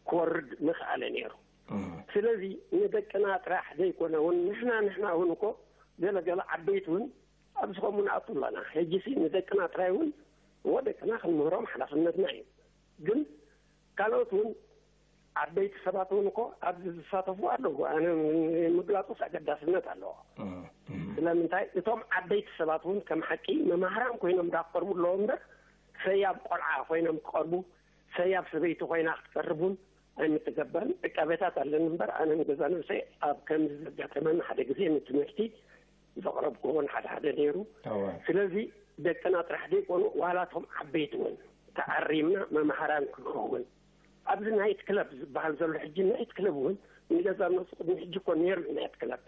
ክወርድ ምኽኣለ ነይሩ። እም። ስለዚ ንደቅና ጥራሕ ዘይኮነ እውን ንሕና፣ ንሕና እውን እኮ ገለ ገለ ዓበይቲ እውን ኣብዚ ከምኡ ንኣቱ ኣለና። ሕጂሲ ንደቅና ጥራይ እውን እወ ደቅና ክንምህሮም ሓላፍነትና እዩ። ግን ካልኦት እውን ዓበይቲ ሰባት እውን እኮ ኣብዚ ዝሳተፉ ኣለዉ። ኣነ ምግላጹስ ኣገዳስነት ኣለዎ። እም፣ እም። ስለምንታይ እቶም ዓበይቲ ሰባት እውን ከም ሓቂ መማህራን ኮይኖም ዳ ክቐርቡ ኣለዎ እምበር ሰያብ ቆልዓ ኮይኖም ክቐርቡ፣ ሰያብ ሰበይቲ ኮይና ክትቀርብ እውን ኣይምትገባን። ዕቃበታት ኣለኒ እምበር፣ ኣነ ንገዛ ነብሰይ ኣብ ከምዚ ዘጋጠመኒ ሓደ ግዜ ንትምህርቲ ዘቕረብኩዎን ሓደ ሓደ ነይሩ። ስለዚ ደቅና ጥራሕ ዘይኮኑ፣ ዋላ እቶም ዓበይቲ እውን ተኣሪምና መምሃራን ክንኸውን፣ ኣብዚ ናይት ክለብ ዝበሃል ዘሎ ሕጂ፣ ናይት ክለብ እውን ንገዛ ነብሱ ቅድሚ ሕጂ እኮ ነይሩ እዩ፣ ናይት ክለብ።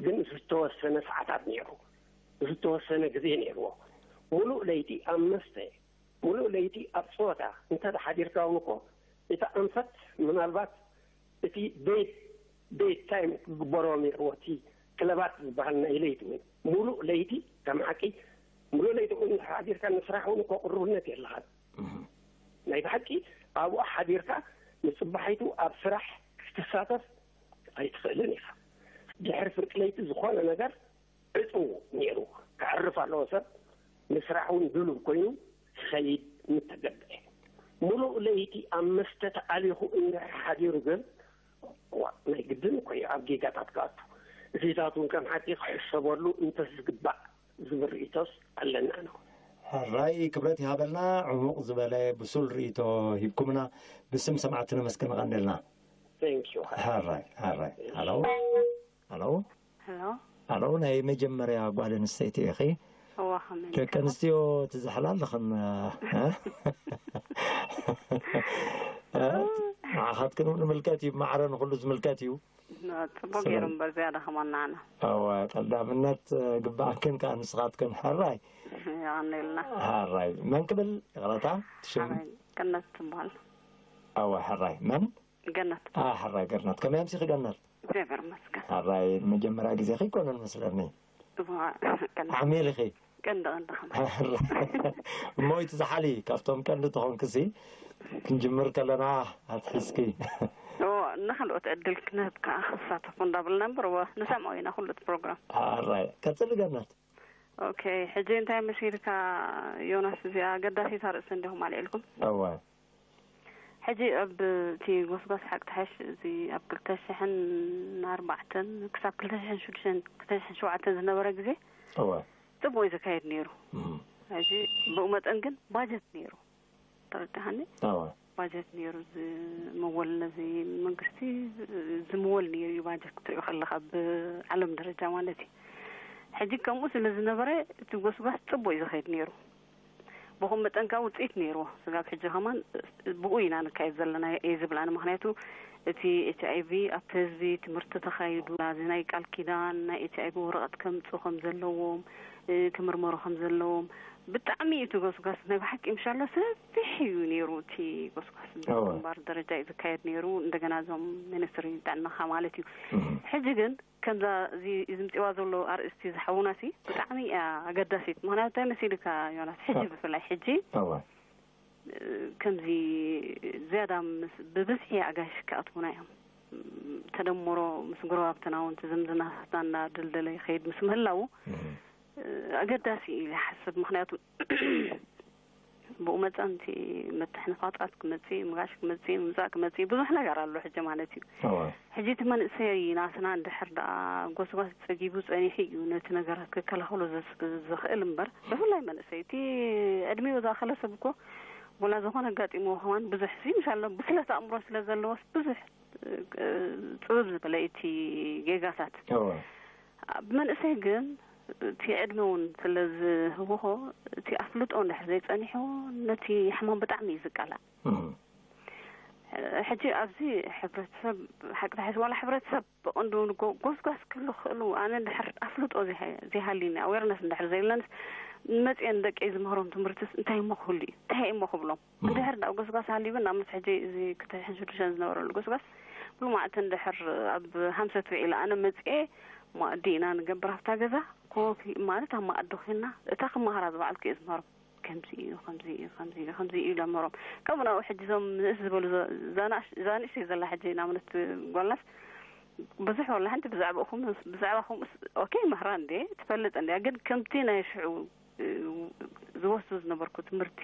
ግን ዝተወሰነ ሰዓታት ነይሩ፣ ዝተወሰነ ግዜ ነይርዎ። ሙሉእ ለይቲ ኣብ መስተ፣ ሙሉእ ለይቲ ኣብ ጸወታ እንተ ሓዲርካ እውን እኮ፣ እታ ኣንፈት ምናልባት እቲ ቤት፣ ቤት ታይም ክግበሮ ነይርዎ፣ እቲ ክለባት ዝበሃል ናይ ለይቲ እውን፣ ሙሉእ ለይቲ ከም ሓቂ፣ ሙሉእ ለይቲ እውን ሓዲርካ ንስራሕ እውን እኮ ቅሩብነት የለኻን። ናይ ብሓቂ ኣብኡ ሓዲርካ ንጽባሒቱ ኣብ ስራሕ ክትሳተፍ ኣይትኽእልን ኢኻ። ድሕሪ ፍርቂ ለይቲ ዝኾነ ነገር ዕጹው ነይሩ። ከዕርፍ ኣለዎ ሰብ፣ ንስራሕ እውን ድሉው ኮይኑ ክኸይድ ምተገብአ። ሙሉእ ለይቲ ኣብ መስተ ተኣሊኹ እንድሕር ሓዲሩ ግን፣ ዋ፣ ናይ ግድን እኮ እዩ ኣብ ጌጋታት ክኣቱ። እዚታት እውን ከም ሓቂ ክሕሰበሉ እንተዝግባእ ዝብል ርእይቶስ ኣለና ነው። ሕራይ ክብረት ይሃበልና፣ ዕሙቕ ዝበለ ብሱል ርእይቶ ሂብኩምና። ብስም ሰማዕቲ ነመስግን፣ ቐንደልና። Thank you። ሕራይ፣ ሕራይ። ሃሎ፣ ሃሎ። ሄሎ። ሃሎ፣ ናይ መጀመርያ ጓል ኣንስተይቲ ኢኺ። እዋ፣ ከመይ ደቂ ኢኻ? ኣንስትዮ ትዝሕላ ኣለኽን፣ እ? እ? ንዓኻትክን እውን ንምልከት እዩ፣ ማዕረ ንኹሉ ዝምልከት እዩ። ና፣ ጽቡቅ ስለ ገይሩ እምበር ዝያዳ ከማን ንዓና። እወ፣ ቀዳምነት፣ እ፣ ግባኣክን ከኣ ንስኻትክን። ሕራይ። የቐንየልና። ሕራይ። መን ክብል? ይቕረታ፣ ሽም? ሕራይ፣ ገነት ትበሃል። እወ፣ ሕራይ። መን? ገነት። አ፣ ሕራይ ገርነት። ከመይ ኣምሲኺ ገነት? እግዚኣብሔር ይመስገን። ሕራይ፣ መጀመርያ ግዜኺ ኣይኮነን መስለኒ። እዋ፣ ቀንዲ። ዓሚል ኢኺ። ቀንዲ፣ ቀንዲ ከማን። እሞ እቲ ዝሓሊ ካብቶም ቀንዲ ተኾንክሲ፣ ክንጅምር ከለና ኣትሒዝኪ። እዎ፣ ንኻልኦት ዕድል ክንህብ ከኣ ክሳተፉ እንዳበልና እምበር፣ እዎ፣ ንሰምዖ ኢና ኩሉ እቲ ፕሮግራም። ሕራይ፣ ቀጽሊ ገነት። ኦኬ፣ ሕጂ እንታይ መሲልካ ዮናስ፣ እዚኣ ኣገዳሲት ኣርእስቲ እንዲኹም ኣልዒልኩም። እወ። ሕጂ ኣብ እቲ ጎስጓስ ሓቂ ተሓሽ፣ እዚ ኣብ ክልተ ሽሕን ኣርባዕተን ክሳብ ክልተ ሽሕን ሽዱሽተን፣ ክልተ ሽሕን ሸውዓተን ዝነበረ ግዜ እወ። ጽቡቕ እዩ ዝካየድ ነይሩ። እም። ሕጂ ብኡ መጠን ግን ባጀት ነይሩ። ተረዳሃኒ? እወ። ባጀት ነይሩ፣ ዝምወል ነዚ መንግስቲ ዝምወል ነይሩ እዩ፣ ባጀት ክትሪኦ ከለኻ ብዓለም ደረጃ ማለት እዩ። ሕጂ ከምኡ ስለ ዝነበረ እቲ ጎስጓስ ጽቡቕ እዩ ዝኸይድ ነይሩ። ብኹም መጠን ከኣ ውጽኢት ነይርዎ። ስጋብ ሕጂ ከማን ብኡ ኢና ንካየድ ዘለና እየ ዝብል ኣነ። ምኽንያቱ እቲ ኤች ኣይ ቪ ኣብቲ ህዝቢ ትምህርቲ ተኻይዱ፣ እዚ ናይ ቃል ኪዳን ናይ ኤች ኣይ ቪ ወረቐት ከምጽኡ ከም ዘለዎም፣ እ፣ ክምርመሩ ከም ዘለዎም ብጣዕሚ እዩ እቲ ጎስጓስ። ናይ ብሓቂ ምሻሎ ሰፊሕ እዩ ነይሩ እቲ ጎስጓስ። እወ። ብግንባር ደረጃ እዩ ዝካየድ ነይሩ። እንደገና እዞም ሚኒስትሪ ጥዕናኻ ማለት እዩ። እህ። ሕጂ ግን ከምዛ እዚ ዝምፅዋ ዘሎ ኣርእስቲ ዝሓውናሲ ብጣዕሚ እያ ኣገዳሲት። ምኽንያቱ እንታይ መሲልካ ዮናስ፣ ሕጂ እ። ብፍላይ ሕጂ እወ። እ፣ ከምዚ ዝያዳ ምስ ብብዝሒ ኣጋይሽ ክኣትዉና እዮም። ም፣ ተደምሮ ምስ ጎረባብትና እውን እቲ ዝምድናታትና እናደልደለ ይኸይድ ምስ ምህላዉ፣ እህ። እ፣ ኣገዳሲ እዩ ኢለ ይሓስብ። ምኽንያቱ ብኡ መጠን እቲ ምትሕንፋጣት ክመጽእ፣ ምጋሽ ክመጽእ፣ ምምጻእ ክመጽእ፣ ብዙሕ ነገር ኣሎ ሕጂ ማለት እዩ። እወ። ሕጂ እቲ መንእሰይ ናትና እንድሕር ደኣ ጎስጓስ ጸጊቡ ጸኒሑ እዩ ነቲ ነገራት ክከላኸሎ ዘስ-፣ ዝኽእል እምበር፣ ብፍላይ መንእሰይ እቲ ዕድሚኡ ዝኣኸለ ሰብ እኮ፣ ወላ ዝኾነ ኣጋጢምዎ ከማን ብዙሕ ሲ፣ ምሻሎ ብስለት ኣእምሮ ስለ ዘለዎስ ብዙሕ፣ እ፣ ጽብብ ዝበለ እቲ ጌጋታት። እወ። ኣብ መንእሰይ ግን እቲ ዕድመ እውን ስለ ዝህውኾ፣ እቲ ኣፍልጦ እንድሕር ዘይጸኒሑ፣ ነቲ ሕማም ብጣዕሚ እዩ ዝቃላዕ። እም። ሕጂ ኣብዚ ሕብረተሰብ፣ ሓቂ ተሓስ ዋላ ሕብረተሰብ ብቐንዱ ንጎ-፣ ጎስጓስ ክህሉ ክኽእሉ፣ ኣነ እንድሕር ኣፍልጦ ዘይሃ-፣ ዘይሃልዩኒ፣ ኣዌርነስ እንድሕር ዘይብለንስ፣ መጽየ ንደቀይ ዝምህሮም ትምህርትስ እንታይ እሞ ክህሉ እዩ? እንታይ እሞ ክብሎም? እም። እንድሕር ደኣ ጎስጓስ ሃልዩ፣ ንኣብነት ሕጂ እዚ ክልተ ሽሕን ሽዱሽተን ዝነበረሉ ጎስጓስ፣ ብሉማዕቲ እንድሕር ኣብ ሃምሰት ውዒለ ኣነ መጽየ፣ መኣዲ ኢና ንገብር ኣብታ ገዛ፣ ኮፍ ማለት ኣብ መኣዲ ኮይና፣ እታ ክመሃራ ዝወዓልኩ እየ ዝምህሮም። ከምዚ እዩ፣ ከምዚ እዩ፣ ከምዚ እዩ፣ ከምዚ እዩ ኢለ እምህሮም። ካብኡ ናብኡ ሕጂ እዞም ንእስ ዝበሉ ዘ-፣ ዛናሽ-፣ ዛንእሽተይ ዘላ ሕጂ ንኣብነት ጓልናስ ብዙሕ ወላ ሓንቲ ብዛዕባኹምስ፣ ብዛዕባኹምስ፣ ኦኬ፣ ይምህራ እንዴ፣ ትፈልጥ እንድያ፣ ግን ከምቲ ናይ ሽዑ፣ እ፣ ዝወስዱ ዝነበርኩ ትምህርቲ፣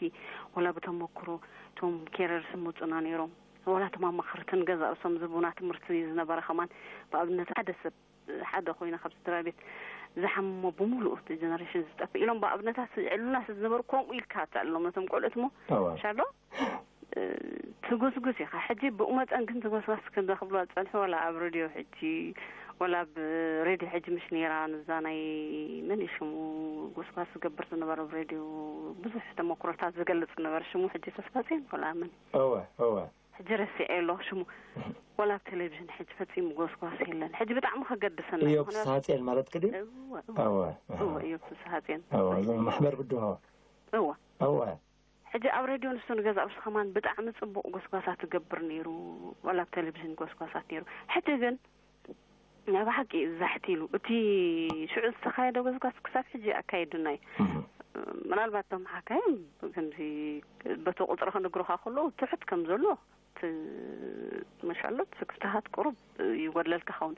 ወላ ብተመክሮ፣ እቶም ኬረርስ ዝመጹና ነይሮም፣ ወላ እቶም ኣማኸርትን ገዛ ርእሶም ዝህቡና ትምህርቲ ዝነበረ ከማን፣ ብኣብነት ሓደ ሰብ፣ ሓደ ኮይና ካብ ስድራ ቤት ዝሓምሞ ብምሉኡ እቲ ጀነሬሽን ዝጠፍእ ኢሎም ብኣብነታት የዕልሉና ስለ ዝነበሩ፣ ከምኡ ኢልካ ተዕልሎም ነቶም ቆልዑት እሞ፣ እወ። ሻሎ፣ እ፣ እቲ ትጉስጉስ ኢኻ። ሕጂ ብኡ መጠን ግን ትጎስጓስ ከምዛ ክብልዋ ዝጸንሑ፣ ዋላ ኣብ ሬድዮ ሕጂ፣ ዋላ ኣብ ሬድዮ ሕጂ፣ ምሽ ነይራ፣ ንዛ ናይ መን እዩ ሽሙ፣ ጎስጓስ ዝገብር ዝነበረ ኣብ ሬድዮ፣ ብዙሕ ተመኩሮታት ዝገልጽ ዝነበረ፣ ሽሙ ሕጂ ተስፋጽዮን ዋላ መን? እወ፣ እወ። ሕጂ ረሲዐ ኣለኹ ሽሙ። ዋላ ኣብ ቴሌቪዥን ሕጂ ፈጺሙ ጎስጓስ የለን። ሕጂ ብጣዕሚ ከገድሰና እዩ። እዮብ ምኽንያቱ ፍስሃጽዮን ማለትኪ ድዩ? እወ፣ እወ። እወ፣ እወ፣ እዮብ ፍስሃጽዮን። እወ፣ እዞም ማሕበር ብድሆ። እወ። እወ። ሕጂ ኣብ ሬድዮ ንሱ ንገዛእ ርእሱ ከማን ብጣዕሚ ጽቡቕ ጎስጓሳት ትገብር ነይሩ፣ ዋላ ኣብ ቴሌቪዥን ጎስጓሳት ነይሩ። ሕጂ ግን ናይ ብሓቂ ዛሕቲ ኢሉ። እቲ ሽዑ ዝተኻየደ ጎስጓስ ክሳብ ሕጂ ኣካይዱና እዩ። እህ። ምናልባት እቶም ሓካይም ከምዚ በቲ ቁጽሪ ክነግሩኻ ከለዉ ትሑት ከም ዘሎ ት-፣ መሻሎ ትስክፍታሃት ቁሩብ ይጎድለልካ ኸውን።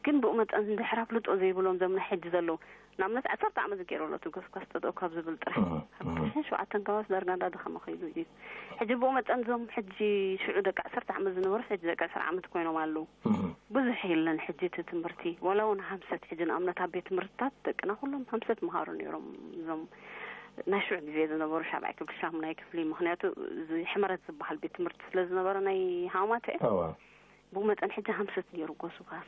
ግን ብኡ መጠን እንድሕር ኣፍልጦ ዘይብሎም ዘምና ሕጂ ዘለዉ ንኣብነት ዓሰርተ ዓመት ገይሩ ኣሎ እቲ ጎስጓስ ጠጠው ካብ ዝብል ጥራሕ። እህ፣ ኣብ እህ። ሽሕን ሸውዓተን ከባቢ ዳርጋ እንዳደኸመ ከይዱ እዩ። ሕጂ ብኡ መጠን እዞም ሕጂ ሽዑ ደቂ ዓሰርተ ዓመት ዝነበሩ ሕጂ ደቂ ዕስራ ዓመት ኮይኖም ኣለዉ። እህ። ብዙሕ የለን ሕጂ እቲ ትምህርቲ። ዋላ እውን ሃምሰት ሕጂ ንኣብነት ኣብ ቤት ትምህርትታት ደቅና ኩሎም ሃምሰት መሃሩ ነይሮም። እዞም ናይ ሽዑ ግዜ ዝነበሩ ሻብዓይ ክፍሊ፣ ሻሙናይ ክፍሊ፣ ምኽንያቱ እዚ ሕመረት ዝበሃል ቤት ትምህርቲ ስለ ዝነበረ ናይ ሃማተ እዋ። ብኡ መጠን ሕጂ ሃምሰት ነይሩ ጎስጓስ።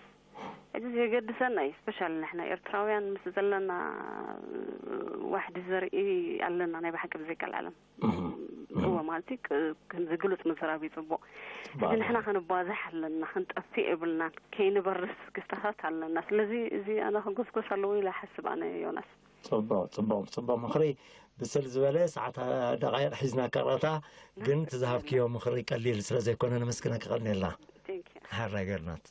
ሕጂ ዘየገድሰና እዩ። ስፔሻሊ ንሕና ኤርትራውያን ምስ ዘለና ዋሕዲ ዘርኢ ኣለና ናይ ብሓቂ ብዘይቀልዓለም። እህ፣ እህ። እወ፣ ማለት እዩ፣ ቅ-፣ ከምዚ ግሉጽ ምዝራብ እዩ ጽቡቕ። ጽቡቕ ሕጂ ኣሎ። ንሕና ክንባዛሕ ኣለና፣ ክንጠፍእ የብልናን፣ ከይንበርስ ክስተታት ኣለና። ስለዚ እዚ ኣነ ክጎስጎስ ኣለዎ ኢለ እሓስብ ኣነ ዮናስ። ጽቡቕ፣ ጽቡቕ፣ ጽቡቕ ምኽሪ። ብስል ዝበለ ሰዓት ደቓይቕ ሒዝና ቀረታ፣ ግን እቲ ዝሃብክዮ ምኽሪ ቀሊል ስለ ዘይኮነ ነመስግነኪ ቀኒልና። Thank you። ሓራይ ገርናት።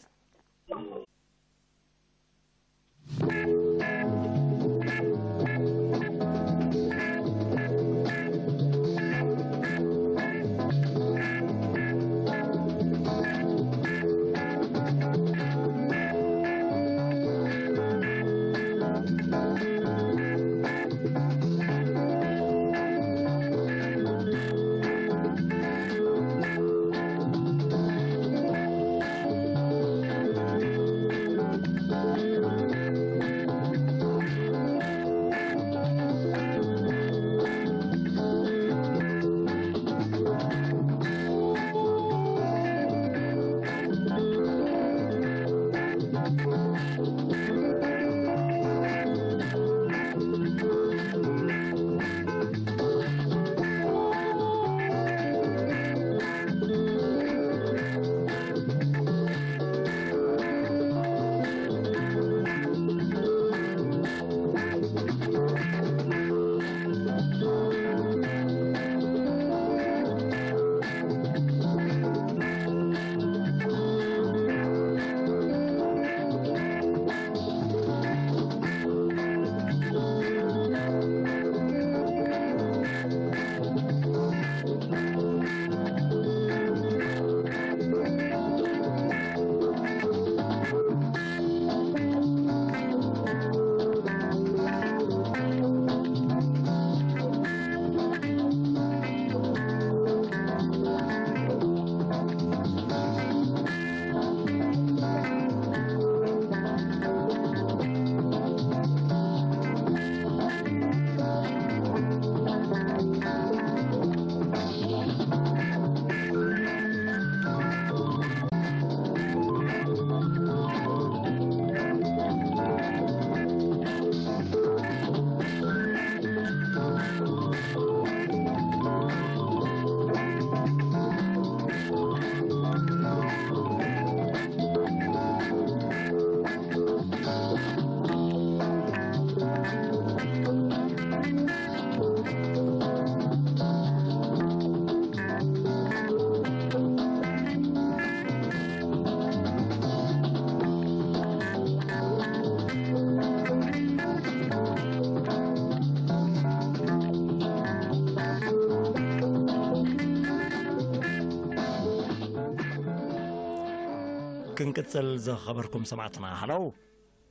ክንቅጽል ዝኸበርኩም ሰማዕትና። ሃለው።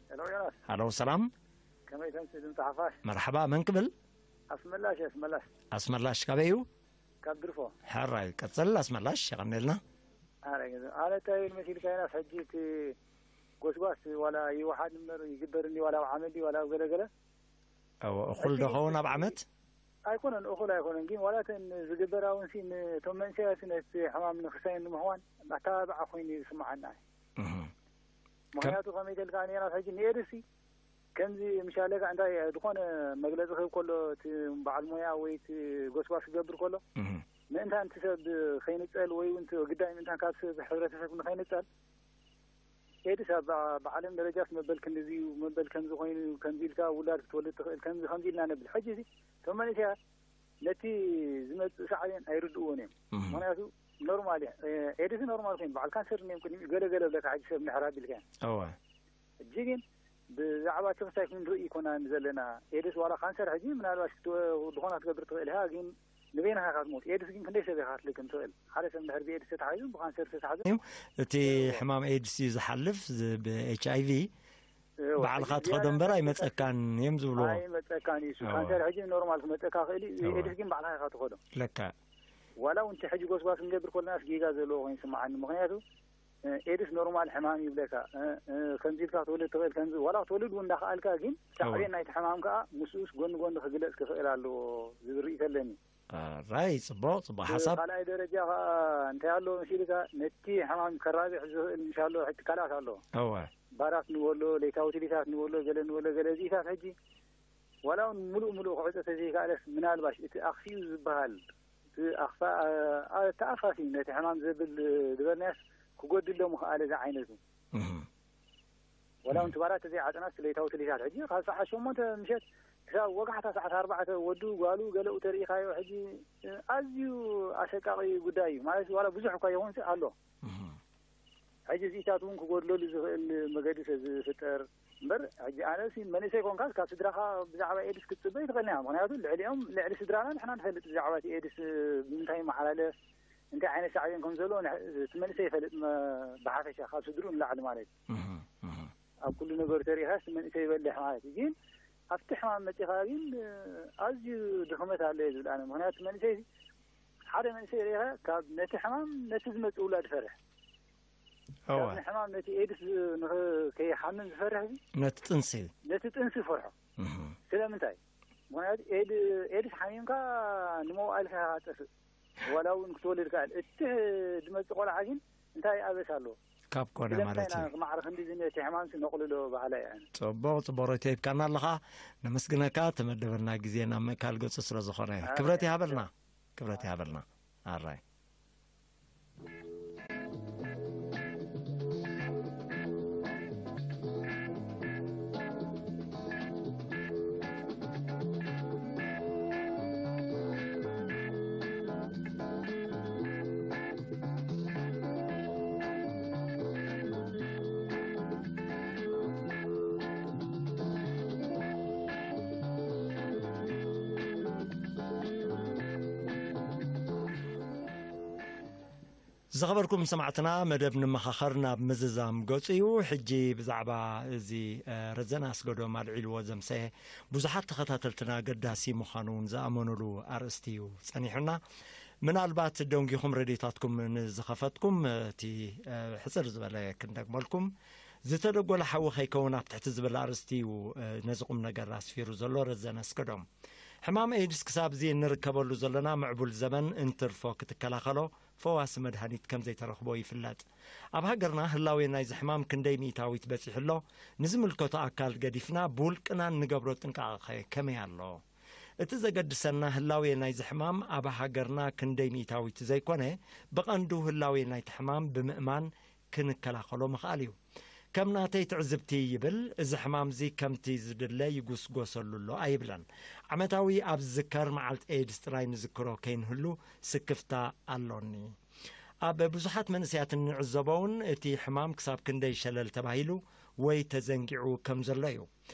ሄሎ ዮናስ። ሃለው፣ ሰላም። ከመይ ተምሲ ድምፂ ሓፋሽ? መርሓባ፣ መን ክብል? ኣስመላሽ፣ ኣስመላሽ። ኣስመላሽ፣ ካበይ እዩ? ካብ ድርፎ። ሕራይ፣ ቀጽል ኣስመላሽ፣ የቐንየልና። ኣረ፣ ኣነ እንታይ ይብል መሲልካ ዮናስ፣ ሕጂ እቲ ጎስጓስ ዋላ ይወሓድ እምበር ይግበር እንዲ ዋላ ኣብ ዓመት ድዩ ዋላ ኣብ ገለገለ? እወ፣ እኹል ዶ ኸውን ኣብ ዓመት? ኣይኮነን፣ እኹል ኣይኮነን። ግን ዋላ እተን ዝግበራ እውን ሲ፣ ነቶም መንእሰያት ነቲ ሕማም ንክሳይን ንምኽዋን ኣተባብዓ ኮይኑ ይስምዓና። እህ። ምኽንያቱ ከመይ ተልካ ነይራ ሕጂ ንኤድሲ ከምዚ ምሻለካ እንታይ ዝኾነ መግለጺ ክህብ ከሎ እቲ በዓል ሞያ ወይ እቲ ጎስጓስ ክገብር ከሎ እህ። ምእንታን እቲ ሰብ ከይንጸል ወይ እውን እቲ ግዳይ ምእንታን ካብ ሰብ ሕብረተሰብ ንኸይንጸል ኤድስ ኣብ ብዓለም ደረጃስ መበል ክንድዚ እዩ፣ መበል ከምዚ ኮይኑ፣ ከምዚ ኢልካ ውላድ ክትወልድ ትኽእል፣ ከምዚ ከምዚ ኢልና ነብል። ሕጂ እዚ እቶም መንእሰያት ነቲ ዝመጽእ ሳዕቤን ኣይርድእዎን እዮም። እህ። ምኽንያቱ ኖርማል እዩ። ኤድስ ኖርማል ኮይኑ በዓል ካንሰር እዮም ቅድሚኡ ገለ ገለ ብለካ ሕጂ ሰብ እንድሕር ኣቢልካ። እወ። ሕጂ ግን ብዛዕባ እቲ ክሳይ ክንርኢ ኣይኮናን ዘለና። ኤድስ ዋላ ካንሰር ሕጂ ምናልባት ክትወ-፣ ድኾና ክትገብር ትኽእል ኢኻ፣ ግን ንበይንኻ ኢኻ ትሞት። ኤድስ ግን ክንደይ ሰብ ኢኻ ክትልክም ትኽእል? ሓደ ሰብ እንድሕር ብኤድስ ተታሒዙ፣ ብካንሰር ተታሒዙ እዩ። እቲ ሕማም ኤድስ እዩ ዝሓልፍ፣ ዝ-፣ ብ ኤች ኣይ ቪ እወ፣ ባዕልኻ ሕጂ ትኸዶ ዝያዳ እምበር ከቢድ ኣይመጸካን እዮም ዝብልዎ። ኣይመጸካን እዩ። እሱ እወ። ካንሰር ሕጂ ኖርማል ክመጸካ ክእል እዩ። እወ። ኤድስ ግን ባዕልኻ ኢኻ ትኸዶ። ለካ። ዋላ እውን እቲ ሕጂ ጎስጓስ ክንገብር ከለናስ ጌጋ ዘለዎ ኮይኑ ይስምዓኒ። ምኽንያቱ፣ እ፣ ኤድስ ኖርማል ሕማም ይብለካ። እ፣ እ፣ ከምዚ ኢልካ ክትወልድ ትኽእል፣ ከምዚ ዋላ ክትወልድ እውን እንዳኸኣልካ፣ ግን ሳዕቤን እወ። ናይቲ ሕማም ከኣ ምስኡስ ጎኒ ጎኒ ክግለጽ ክኽእል ኣለዎ ዝብል ርእይቶ ኣለኒ። ኣራይ፣ ጽቡቕ፣ ጽቡቕ ሓሳብ። ካልኣይ ደረጃ ከኣ እንታይ ኣሎ መሲልካ፣ ነቲ ሕማም ከራብሕ ዝኽእል ምሻሎ ትካላት ኣሎ። እወ። ባራት ንበሎ፣ ለይታዊ ትሊታት ንበሎ፣ ገለ ንበሎ፣ ገለ እዚታት ሕጂ ዋላ እውን ምሉእ ምሉእ ክዕጾ ተዘይከኣለስ፣ ምናልባሽ እቲ ኣኽፊኡ ዝበሃል፣ እቲ ኣኽፋ-፣ ኣ-፣ ተኣፋፊ ነቲ ሕማም ዘብል ዝበልናዮስ ክጎድሎ ምኽኣለ ዝዓይነቱ። እህ። ዋላ እውን እቲ ባራት ተዘይዓጸናስ ለይታዊ ትሊታት ሕጂ ካብ ሰዓት ሸሞንተ ምሸት ክሳብ ወጋሕታ ሰዓት ኣርባዕተ ወዱ፣ ጓሉ፣ ገለኡ ተርኢኻዮ ሕጂ ኣዝዩ ኣሰቃቒ ጉዳይ እዩ። ማለት ዋላ ብዙሕ እኳ ይኹንስ ኣሎ። እህ። ሕጂ እዚታት እውን ክጎድለሉ ዝኽእል መገዲ ስለ ዝፍጠር እምበር፣ ሕጂ ኣነሲ መንእሰይ ኮንካ ካብ ስድራኻ ብዛዕባ ኤድስ ክትጽበ ይትኽእል ኢኻ። ምኽንያቱ ልዕሊኦም፣ ልዕሊ ስድራና ንሕና ንፈልጥ ብዛዕባ እቲ ኤድስ ብምንታይ ይመሓላለፍ፣ እንታይ ዓይነት ሳዕቤን ከም ዘለዎ ንሕ-፣ እቲ መንእሰይ ይፈልጥ መ-፣ ብሓፈሻ ካብ ስድርኡ ንላዕሊ ማለት እዩ። እህ፣ እህ። ኣብ ኩሉ ነገሩ ተሪኢኻስ እቲ መንእሰይ ይበልሕ ማለት እዩ። ግን ኣብቲ ሕማም መጺኻ ግን ኣዝዩ ድኽመት ኣሎ እየ ዝብል ኣነ። ምኽንያቱ መንእሰይ፣ ሓደ መንእሰይ ርኢኻ ካብ ነቲ ሕማም ነቲ ዝመጽእ ውላድ ይፈርሕ። እወ። ካብ ንሕማም ነቲ ኤድስ ንኽ-፣ ከይሓምም ዝፈርሕ እዚ ነቲ ጥንሲ። ነቲ ጥንሲ ይፈርሖ። እህ። ስለምንታይ? ምኽንያቱ ኤድ-፣ ኤድስ ሓሚምካ ንመዋእልካ ኢኻ ትጠፍእ። ዋላ እውን ክትወልድ ከኣል። እቲ ዝመጽእ ቆልዓ ግን እንታይ ኣበሳ ኣለዎ? ካብ ኮነ ስለምንታይ ማለት ኢና እዩ። ማዕረ ክንዲ እዚ ነቲ ሕማምሲ ነቕልሎ በሃላይ እየ ኣነ። ጽቡቕ፣ ጽቡቕ ርእይቶ ሂብካና ኣለኻ። ነመስግነካ፣ ተመደበልና ግዜ ናብ ምእካል ገጹ ስለ ዝኾነ። ኣረ፣ ክብረት ይሃበልና። ክብረት ይሃበልና። ኣራይ። ዝኸበርኩም ሰማዕትና፣ መደብ ንመኻኸር ናብ ምዝዛም ገጹ እዩ። ሕጂ ብዛዕባ እዚ፣ እ፣ ረዘነ ኣስገዶም ኣልዒልዎ ዘምሰ ብዙሓት ተኸታተልትና ኣገዳሲ ምዃኑ እውን ዝኣመኑሉ ኣርእስቲ እዩ ጸኒሑና። ምናልባት ደንጊኹም ረድዮታትኩም ንዝኸፈትኩም፣ እቲ፣ እ፣ ሕጽር ዝበለ ክንደግመልኩም። ዝተደጎለ ሓዊ ከይከውን ኣብ ትሕቲ ዝብል ኣርእስቲ እዩ፣ እ፣ ነዚ ቁም ነገር ኣስፊሩ ዘሎ ረዘነ ኣስገዶም። ሕማም ኤድስ ክሳብ እዚ እንርከበሉ ዘለና ምዕቡል ዘመን እንትርፎ ክትከላኸሎ ፈዋሲ መድሃኒት ከም ዘይተረኽቦ ይፍለጥ። ኣብ ሃገርና ህላዌ ናይዚ ሕማም ክንደይ ሚእታዊት በጺሑ ኣሎ? ንዝምልከቶ ኣካል ገዲፍና ብውልቅና እንገብሮ ጥንቃቐ ከ ከመይ ኣሎ? እቲ ዘገድሰና ህላዌ ናይዚ ሕማም ኣብ ሃገርና ክንደይ ሚእታዊት ዘይኮነ፣ ብቐንዱ ህላዌ ናይቲ ሕማም ብምእማን ክንከላኸሎ ምኽኣል እዩ። ከም ናተይ ትዕዝብቲ ይብል፣ እዚ ሕማምዚ ከምቲ ዝድለ ይጉስጎሰሉ ኣሎ ኣይብለን። ዓመታዊ ኣብ ዝዝከር መዓልቲ ኤድስ ጥራይ ንዝክሮ ከይንህሉ ስክፍታ ኣሎኒ። ኣብ ብዙሓት መንእሰያት እንዕዘቦ እውን እቲ ሕማም ክሳብ ክንደይ ሸለል ተባሂሉ ወይ ተዘንጊዑ ከም ዘሎ እዩ።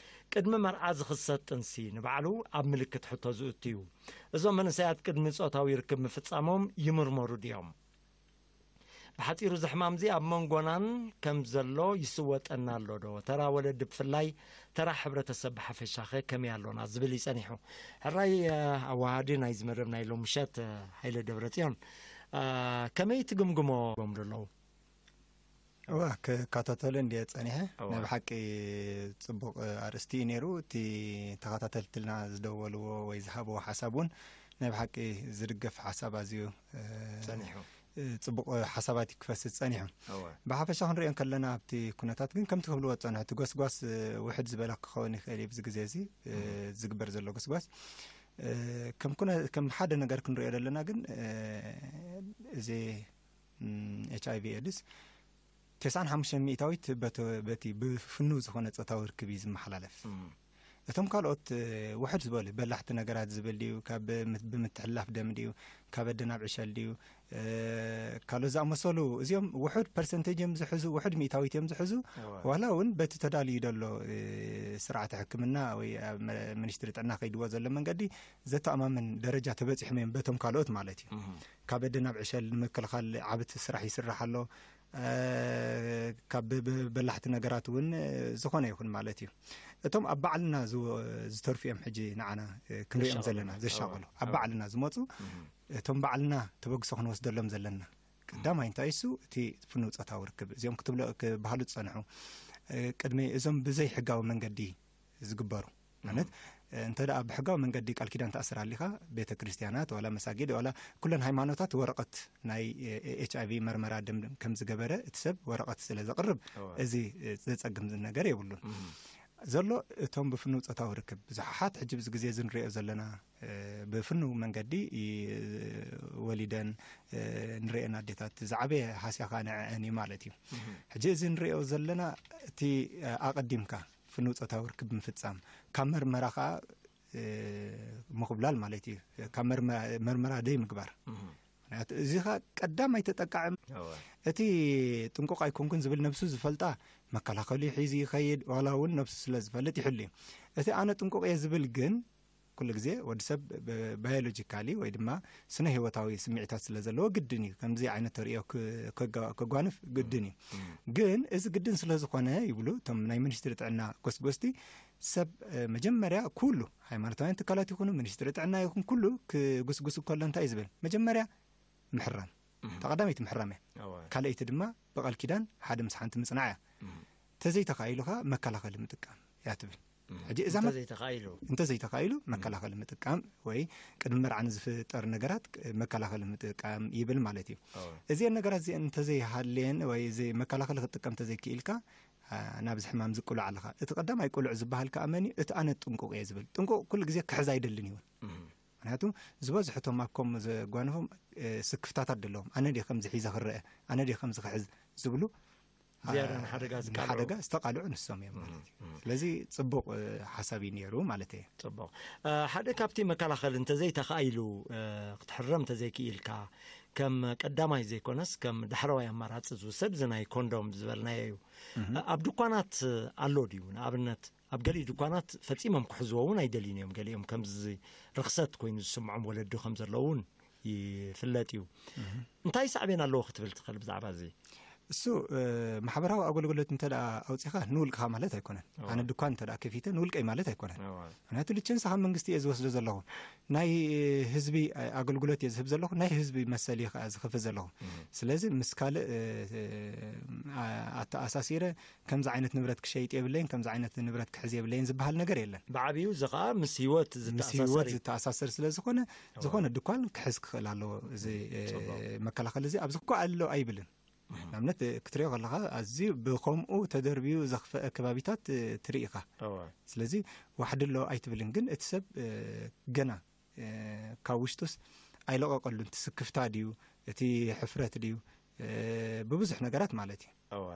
ቅድሚ መርዓ ዝኽሰት ጥንሲ ንባዕሉ ኣብ ምልክት ሕቶ ዝእቱ እዩ። እዞም መንእሰያት ቅድሚ ጾታዊ ርክብ ምፍጻሞም ይምርመሩ ድዮም? ብሓጺሩ እዚ ሕማምዚ ኣብ መንጎናን ከም ዘሎ ይስወጠና ኣሎ ዶ? ተራ ወለዲ ብፍላይ፣ ተራ ሕብረተሰብ ብሓፈሻኸ ከመይ ኣሎና ዝብል እዩ ጸኒሑ። ሕራይ፣ እ፣ ኣወሃዲ ናይዚ መደብ ናይ ሎሚ ምሸት፣ እ፣ ሃይለ ደብረጽዮን፣ እ፣ ከመይ ትግምግሞ ኣለዉ? እዋ፣ ክከታተሎ እንድየ ጸኒሐ። እዋ። ናይ ብሓቂ ጽቡቕ ኣርእስቲ እዩ ነይሩ። እቲ ተኸታተልትና ዝደወልዎ ወይ ዝሃብዎ ሓሳብ እውን ናይ ብሓቂ ዝድገፍ ሓሳብ ኣዝዩ፣ እ፣ ጸኒሑ። እ፣ ጽቡቕ ሓሳባት እዩ ክፈስስ ጸኒሑ። እዋ። ብሓፈሻ ክንሪኦ ከለና ኣብቲ ኩነታት ግን ከምቲ ክብልዎ ዝጸንሑ እቲ ጎስጓስ፣ እ፣ ውሕድ ዝበለ ክኸውን ይኽእል እዩ። ኣብዚ ግዜ እዚ፣ እ፣ እም። ዝግበር ዘሎ ጎስጓስ፣ እ፣ ከም ኩነ-፣ ከም ሓደ ነገር ክንሪኦ ዘለና ግን፣ እ፣ እዚ፣ እም፣ ኤች ኣይ ቪ ኤድስ ተስዓን ሓሙሽተን ሚእታዊት በተ-፣ በቲ ብፍኑው ዝኾነ ጾታዊ ርክብ እዩ ዝመሓላለፍ። እም። እቶም ካልኦት፣ እ፣ ውሕድ ዝበሉ በላሕቲ ነገራት ዝብል ድዩ፣ ካብ ምት-፣ ብምትሕልላፍ ደም ድዩ፣ ካብ ኣደ ናብ ዕሸል ድዩ፣ እ፣ ካልኦት ዝኣመሰሉ፣ እዚኦም ውሑድ ፐርሰንቴጅ እዮም ዝሕዙ፣ ውሑድ ሚእታዊት እዮም ዝሕዙ። እዋ። ዋላ እውን በቲ ተዳልዩ ዘሎ፣ እ፣ ስርዓተ ሕክምና ወይ ኣብ መ-፣ ሚኒስትሪ ጥዕና ከይድዎ ዘሎ መንገዲ ዘተኣማምን ደረጃ ተበጺሖም እዮም በቶም ካልኦት ማለት እዩ። እም። ካብ ኣደ ናብ ዕሸል ንምክልኻል ዓብቲ ስራሕ ይስራሕ ኣሎ። እ፣ ካብ ብ-፣ ብ-፣ በላሕቲ ነገራት እውን፣ እ፣ ዝኾነ ይኹን ማለት እዩ። እቶም ኣብ ባዕልና ዝወ-፣ ዝተርፉ እዮም ሕጂ ንዓና፣ እ፣ ክንሪኦም ዘሻቕሉ። ዘለና፣ ዘሻቕሉ። እዋ። ኣብ እዋ። ባዕልና ዝመጹ፣ እም። እቶም ባዕልና ተበግሶ ክንወስደሎም ዘለና። ቀዳማይ እንታይ እሱ፣ እቲ ፍኑው ጾታዊ ርክብ። እዚኦም ክትብሎ-፣ ክበሃሉ ዝጸንሑ፣ እ፣ ቅድሚ እዞም ብዘይ ሕጋዊ መንገዲ ዝግበሩ። ማለት፣ እም። እ፣ እንተ ደኣ ብሕጋዊ መንገዲ ቃል ኪዳን ትኣስር ኣሊኻ፣ ቤተ ክርስቲያናት፣ ዋላ መሳጊድ፣ ዋላ ኩለን ሃይማኖታት ወረቐት ናይ፣ እ፣ ኤች ኣይ ቪ መርመራ ደም ከም ዝገበረ እቲ ሰብ ወረቐት ስለ ዘቕርብ፣ እዋ። እዚ፣ እ፣ ዘጸግም ነገር የብሉን። እም። ዘሎ እቶም ብፍኑው ጾታዊ ርክብ ብዙሓት ሕጂ ኣብዚ ግዜ እዚ ንሪኦ ዘለና፣ እ፣ ብፍኑው መንገዲ ይ-፣ ወሊደን፣ እ፣ ንሪኤን ኣዴታት ዝዓበየ ሃስያ ኸኣ ንዐአን እዩ ማለት እዩ። እም። ሕጂ እዚ ንሪኦ ዘለና እቲ፣ እ፣ ኣቐዲምካ ፍኑው ጾታዊ ርክብ ምፍጻም፣ ካብ መርመራ ኸኣ፣ እ፣ ምኹብላል ማለት እዩ። ካብ መርመ-፣ መርመራ ደይ ምግባር። እም። ምኽንያቱ እዚ ኸኣ ቀዳማይ ተጠቃዕም፣ እዋ። እቲ ጥንቁቕ ኣይኮንኩን ዝብል ነብሱ ዝፈልጣ መከላኸሊ ሒዙ ይኸይድ፣ ዋላ እውን ነብሱ ስለ ዝፈልጥ ይሕሉ እዩ። እቲ ኣነ ጥንቁቕ እየ ዝብል ግን ኩሉ ግዜ ወዲ ሰብ ብ-፣ ባዮሎጂካሊ ወይ ድማ ስነ ህይወታዊ ስምዒታት ስለ ዘለዎ ግድን እዩ። ከምዚ ዓይነት ተርእዮ ክ-፣ ከጋ-፣ ከጓንፍ ግድን እዩ። እም። ግን እዚ ግድን ስለ ዝኾነ ይብሉ እቶም ናይ ሚኒስትሪ ጥዕና ጎስጎስቲ፣ ሰብ፣ እ፣ መጀመርያ ኩሉ ሃይማኖታውያን ትካላት ይኹኑ፣ ሚኒስትሪ ጥዕና ይኹን ኩሉ ክጉስጉስ ከሎ እንታይ እዩ ዝብል? መጀመርያ ምሕራም። እም። እታ ቀዳመይቲ ምሕራም እያ። እዋ። ካልኣይቲ ድማ ብቃል ኪዳን ሓደ ምስ ሓንቲ ምጽናዕ እያ። እም። ተዘይተኻኢሉ ኸኣ መከላኸሊ ምጥቃም እያ ትብል። እም። ሕጂ እዛ መ-፣ እንተዘይተኻኢሉ? እንተዘይተኻኢሉ እም። መከላኸሊ ምጥቃም ወይ ቅድሚ መርዓ ንዝፍጠር ነገራት ቅ-፣ መከላኸሊ ምጥቃም ይብል ማለት እዩ። እዋ። እዚአን ነገራት እዚአን እንተዘይሃልየን ወይ እዚ መከላኸሊ ክትጥቀም እንተዘይክኢልካ፣ አ፣ ናብዚ ሕማም ዝቅሉዕ ኣለኻ። እቲ ቀዳማይ ቅሉዕ ዝበሃል ከኣ መን እዩ? እቲ ኣነ ጥንቁቕ እየ ዝብል። ጥንቁቕ ኩሉ ግዜ ክሕዝ ኣይደልን ይውን። እም። ምኽንያቱ ዝበዝሑ እቶም ኣብ ከምኡ ዘጓንፎም፣ እ፣ ስክፍታታት ዘለዎም፣ ኣነ ድየ ከምዚ ሒዘ ክረአ? ኣነ ድየ ከምዚ ክሕዝ? ዝብሉ፣ ዝያዳ አ፣ ንሓደጋ ዝቃልዑ። ንሓደጋ ዝተቃልዑ ንሶም እዮም ማለት እዩ። እም፣ እም። ስለዚ ጽቡቕ፣ እ፣ ሓሳብ እዩ ነይሩ ማለት እየ። ጽቡቕ። እ፣ ሓደ ካብቲ መከላኸሊ እንተዘይተኻኢሉ፣ እ፣ ክትሕረም እንተዘይክኢልካ፣ ከም ቀዳማይ ዘይኮነስ ከም ዳሕረዋይ ኣማራጺ ዝውሰድ እዚ ናይ ኮንዶም ዝበልናዮ እዩ። እም። እ፣ ኣብ ድኳናት ኣሎ ድዩ? ንኣብነት ኣብ ገሊኡ ድኳናት ፈጺሞም ክሕዝዎ እውን ኣይደልዩን እዮም። ገሊኦም ከምዚ ርኽሰት ኮይኑ ዝስምዖም ወለዲ ከም ዘለዉ እውን ይፍለጥ እዩ። እህ። እንታይ ሳዕቤን ኣለዎ ክትብል ትኽእል ብዛዕባ እዚ? እሱ፣ እ፣ ማሕበራዊ ኣገልግሎት እንተ ደኣ ኣውጺኻ ንውልቅኻ ማለት ኣይኮነን። እዋ። ኣነ ድኳን እንተ ደኣ ከፊተ ንውልቀይ ማለት ኣይኮነን። እዋ። ምኽንያቱ ልቸንስ ካብ መንግስቲ እየ ዝወስዶ ዘለኹ። ናይ ህዝቢ ኣገልግሎት እየ ዝህብ ዘለኹ፣ ናይ ህዝቢ መሰል እየ ከኣ ዝኸፍል ዘለኹ። እህ። ስለዚ ምስ ካልእ፣ እ፣ እ፣ ኣ-፣ ኣተኣሳሲረ ከምዚ ዓይነት ንብረት ክሸይጥ የብለይን፣ ከምዚ ዓይነት ንብረት ክሕዝ የብለይን ዝበሃል ነገር የለን። ብዓቢኡ እዚ ኸኣ ምስ ህይወት ምስ ዝተኣሳሰር ህይወት እዩ። ዝተኣሳሰር ስለ ዝኾነ፣ እዋ። ዝኾነ ድኳን ክሕዝ ክኽእል ኣለዎ። እዚ፣ እ፣ ጽቡቕ። መከላኸሊ እዚ ኣብዚ እኳ ኣሎ ኣይብልን። እህ። ንኣብነት፣ እ፣ ክትሪኦ ከለኻ ኣዝዩ ብኸምኡ ተደርብዩ ዘኽፍአ ከባቢታት፣ እ፣ ትርኢ ኢኻ። እዋ። ስለዚ ዋሕዲ ኣሎ ኣይትብልን፣ ግን እቲ ሰብ፣ እ፣ ገና፣ እ፣ ካብ ውሽጡስ ኣይለቐቐሉን። እቲ ስክፍታ ድዩ፣ እቲ ሕፍረት ድዩ፣ እ፣ ብብዙሕ ነገራት ማለት እዩ። እወ።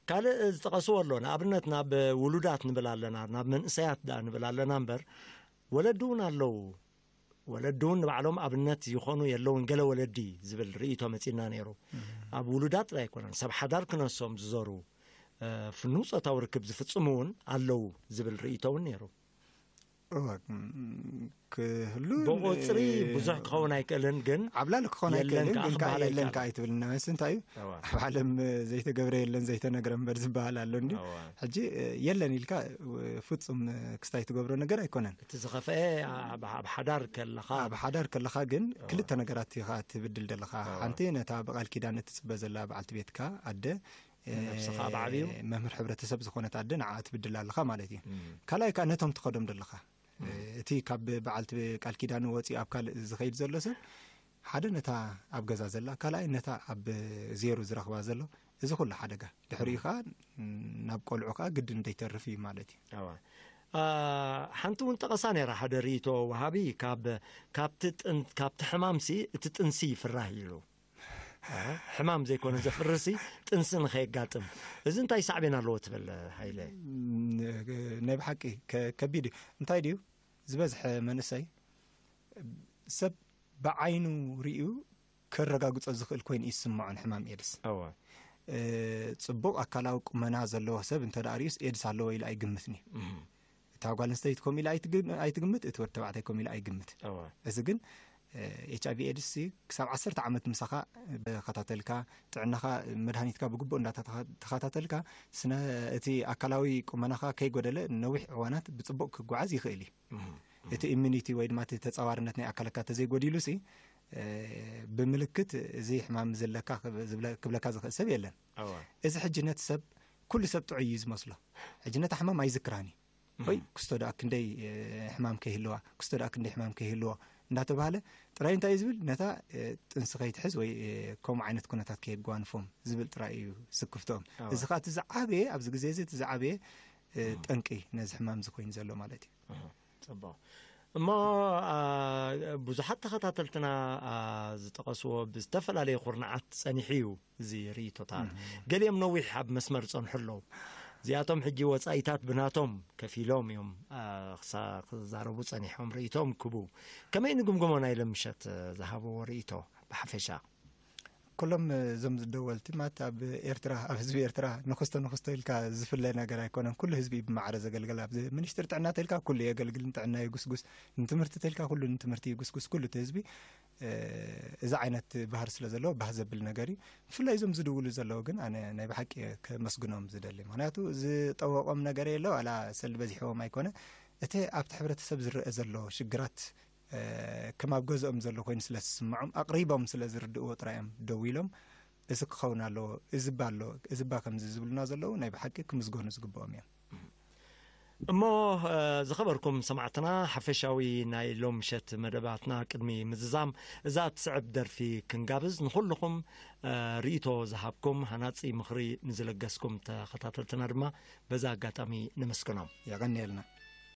ካልእ ዝጠቐስዎ ኣሎ። ንኣብነት ናብ ውሉዳት ንብል ኣለና፣ ናብ መንእሰያት ደኣ ንብል ኣለና እምበር፣ ወለዲ እውን ኣለዉ። ወለዲ እውን ንባዕሎም ኣብነት ይኾኑ የለውን፣ ገለ ወለዲ ዝብል ርእይቶ መጺእና ነይሩ። እም። ኣብ ውሉዳት ጥራይ ኣይኮነን፣ ሰብ ሓዳር ክነሶም ዝዘሩ፣ እ፣ ፍኑው ጾታዊ ርክብ ዝፍጽሙ እውን ኣለዉ ዝብል ርእይቶ እውን ነይሩ። እወ፣ እም፣ ክህሉ ብቑጽሪ ን-፣ ብዙሕ ክኸውን ኣይክእልን፣ ግን ዓብላሊ ክኸውን የለን ኣይክእልን፣ ከኣ ግን ከኣ ክበሃል የለን ኣይከኣልን። ከኣ ኣይትብልና። መስ እንታይ እዩ? እወ። ኣብ ዓለም ዘይተገብረ የለን፣ ዘይተነግረ እምበር ዝበሃል ኣሎ እንድዩ። እወ። ሕጂ፣ እ፣ የለን ኢልካ፣ እ፣ ፍጹም፣ እ፣ ክስታይ ትገብሮ ነገር ኣይኮነን። እቲ ዝኸፍአ ኣብ፣ ኣብ ሓዳር ከለኻ ኣብ ሓዳር ከለኻ ግን እወ። ክልተ ነገራት ኢኻ ትብድል ዘለኻ። እወ። ሓንቲ ነታ ብቓል ኪዳን እትጽበ ዘላ በዓልቲ ቤትካ ኣደ፣ ንነብስኻ ብዓብዩ? መምህር ሕብረተሰብ ዝኾነት ኣደ ንዓ ትብድላ ኣለኻ ማለት እዩ። እም። ካልኣይ ከዓ ነቶም ትኸዶም ዘለኻ እቲ ካብ በዓልቲ ቃል ኪዳኑ ወፂኡ ኣብ ካልእ ዝኸይድ ዘሎ ሰብ ሓደ ነታ ኣብ ገዛ ዘላ፣ ካልኣይ ነታ ኣብ ዜሩ ዝረኽባ ዘሎ፣ እዚ ኩሉ ሓደጋ ድሕሪኡ ከዓ ናብ ቆልዑ ከዓ ግድን ደይተርፍ እዩ ማለት እዩ። ኣዋ ኣ፣ ሓንቲ እውን ጠቐሳ ነይራ፣ ሓደ ርእይቶ ወሃቢ ካብ ካብቲ ጥን- ካብቲ ሕማምሲ እቲ ጥንሲ ይፍራህ ኢሉ። ኣ፣ ሕማም ዘይኮነ ዘፍርሲ ጥንሲ ንኸየጋጥም፣ እዚ እንታይ ሳዕቤን ኣለዎ ትብል ሃይለ? ናይ ብሓቂ ከ- ከቢድ እዩ። እንታይ ድዩ ዝበዝሐ መንእሰይ ሰብ ብዓይኑ ርእዩ ከረጋግጾ ዝኽእል ኮይኑ ይስምዖ ንሕማም ኤድስ። እወ ጽቡቕ ኣካላዊ ቁመና ዘለዎ ሰብ እንተ ደኣ ርእዩስ ኤድስ ኣለዎ ኢሉ ኣይግምትን እዩ። እታ ጓል ኣንስተይቲ ከምኡ ኢላ ኣይትግምት፣ እቲ ወዲ ተባዕታይ ከምኡ ኢላ ኣይግምት። እወ እዚ ግን ኤች ኣይቪ ኤድስ ክሳብ ዓሰርተ ዓመት ምሳኻ ተኸታተልካ፣ ጥዕናኻ፣ መድሃኒትካ ብግቡእ እንዳተኸታተልካ፣ ስነ እቲ ኣካላዊ ቁመናኻ ከይጎደለ ነዊሕ እዋናት ብጽቡቕ ክጓዓዝ ይኽእል እዩ። እቲ ኢሚኒቲ ወይ ድማ እቲ ተጻዋርነት ናይ ኣካልካ ተዘይጎዲሉ ሲ ብምልክት እዚ ሕማም ዘለካ ክብለካ ዝኽእል ሰብ የለን። እዚ ሕጂ ነቲ ሰብ ኩሉ ሰብ ጥዑይ እዩ ዝመስሎ። ሕጂ ነታ ሕማም ኣይዝክራን እዩ። ወይ ክስቶ ደኣ ክንደይ ሕማም ከይህልዋ፣ ክስቶ ደኣ ክንደይ ሕማም ከይህልዎ እንዳተባሃለ ጥራይ እንታይ እዩ ዝብል፣ ነታ ጥንሲ ከይትሕዝ ወይ ከምኡ ዓይነት ኩነታት ከየጓንፎም ዝብል ጥራይ እዩ ስክፍቶም። እዚ ከዓ እቲ ዝዓበየ ኣብዚ ግዜ እዚ እቲ ዝዓበየ ጠንቂ ነዚ ሕማም እዚ ኮይኑ ዘሎ ማለት እዩ። ጽቡቕ። እሞ ብዙሓት ተኸታተልትና ዝጠቐስዎ ብዝተፈላለየ ኩርናዓት ጸኒሑ እዩ እዚ ርእይቶታት። ገሊኦም ነዊሕ ኣብ መስመር ጸንሑ ኣለዉ። እዚኣቶም ሕጂ ወጻኢታት ብናቶም ከፊሎም እዮም ክዛረቡ ጸኒሖም ርእይቶም ክቡ። ከመይ ንግምግሞ ናይ ለምሸት ዝሃብዎ ርእይቶ ብሓፈሻ? ኩሎም እዞም ዝደወልቲ ማለት ኣብ ኤርትራ ኣብ ህዝቢ ኤርትራ ንክስቶ ንክስቶ ኢልካ ዝፍለ ነገር ኣይኮነን። ኩሉ ህዝቢ ብማዕረ ዘገልግል ኣብዚ ሚኒስትር ጥዕና ተልካ ኩሉ የገልግል፣ ንጥዕና ይጉስጉስ፣ ንትምህርቲ ተልካ ኩሉ ንትምህርቲ ይጉስጉስ። ኩሉ እቲ ህዝቢ እዚ ዓይነት ባህር ስለ ዘለዎ ባህ ዘብል ነገር እዩ። ብፍላይ እዞም ዝድውሉ ዘለዉ ግን ኣነ ናይ ብሓቂ ከመስግኖም ዝደሊ፣ ምክንያቱ ዝጠወቆም ነገር የለ ዋላ ሰልዲ በዚሕዎም ኣይኮነ። እቲ ኣብቲ ሕብረተሰብ ዝረአ ዘሎ ሽግራት ከም ኣብ ገዝኦም ዘሎ ኮይኑ ስለ ዝስምዖም ኣቕሪቦም ስለ ዝርድእዎ ጥራይ እዮም ደው ኢሎም እዚ ክኸውን ኣለዎ፣ እዚ እባ ኣሎ፣ እዚ እባ ከምዚ ዝብሉና ዘለዉ ናይ ብሓቂ ክምስገኑ ዝግብኦም እዮም። እሞ ዝኸበርኩም ሰማዕትና፣ ሓፈሻዊ ናይ ሎም ምሸት መደባትና ቅድሚ ምዝዛም እዛ እትስዕብ ደርፊ ክንጋብዝ፣ ንኹልኹም ርእይቶ ዝሃብኩም፣ ሃናጺ ምኽሪ ንዝለገስኩም ተኸታተልትና ድማ በዛ ኣጋጣሚ ነመስግኖም። የቐንየልና።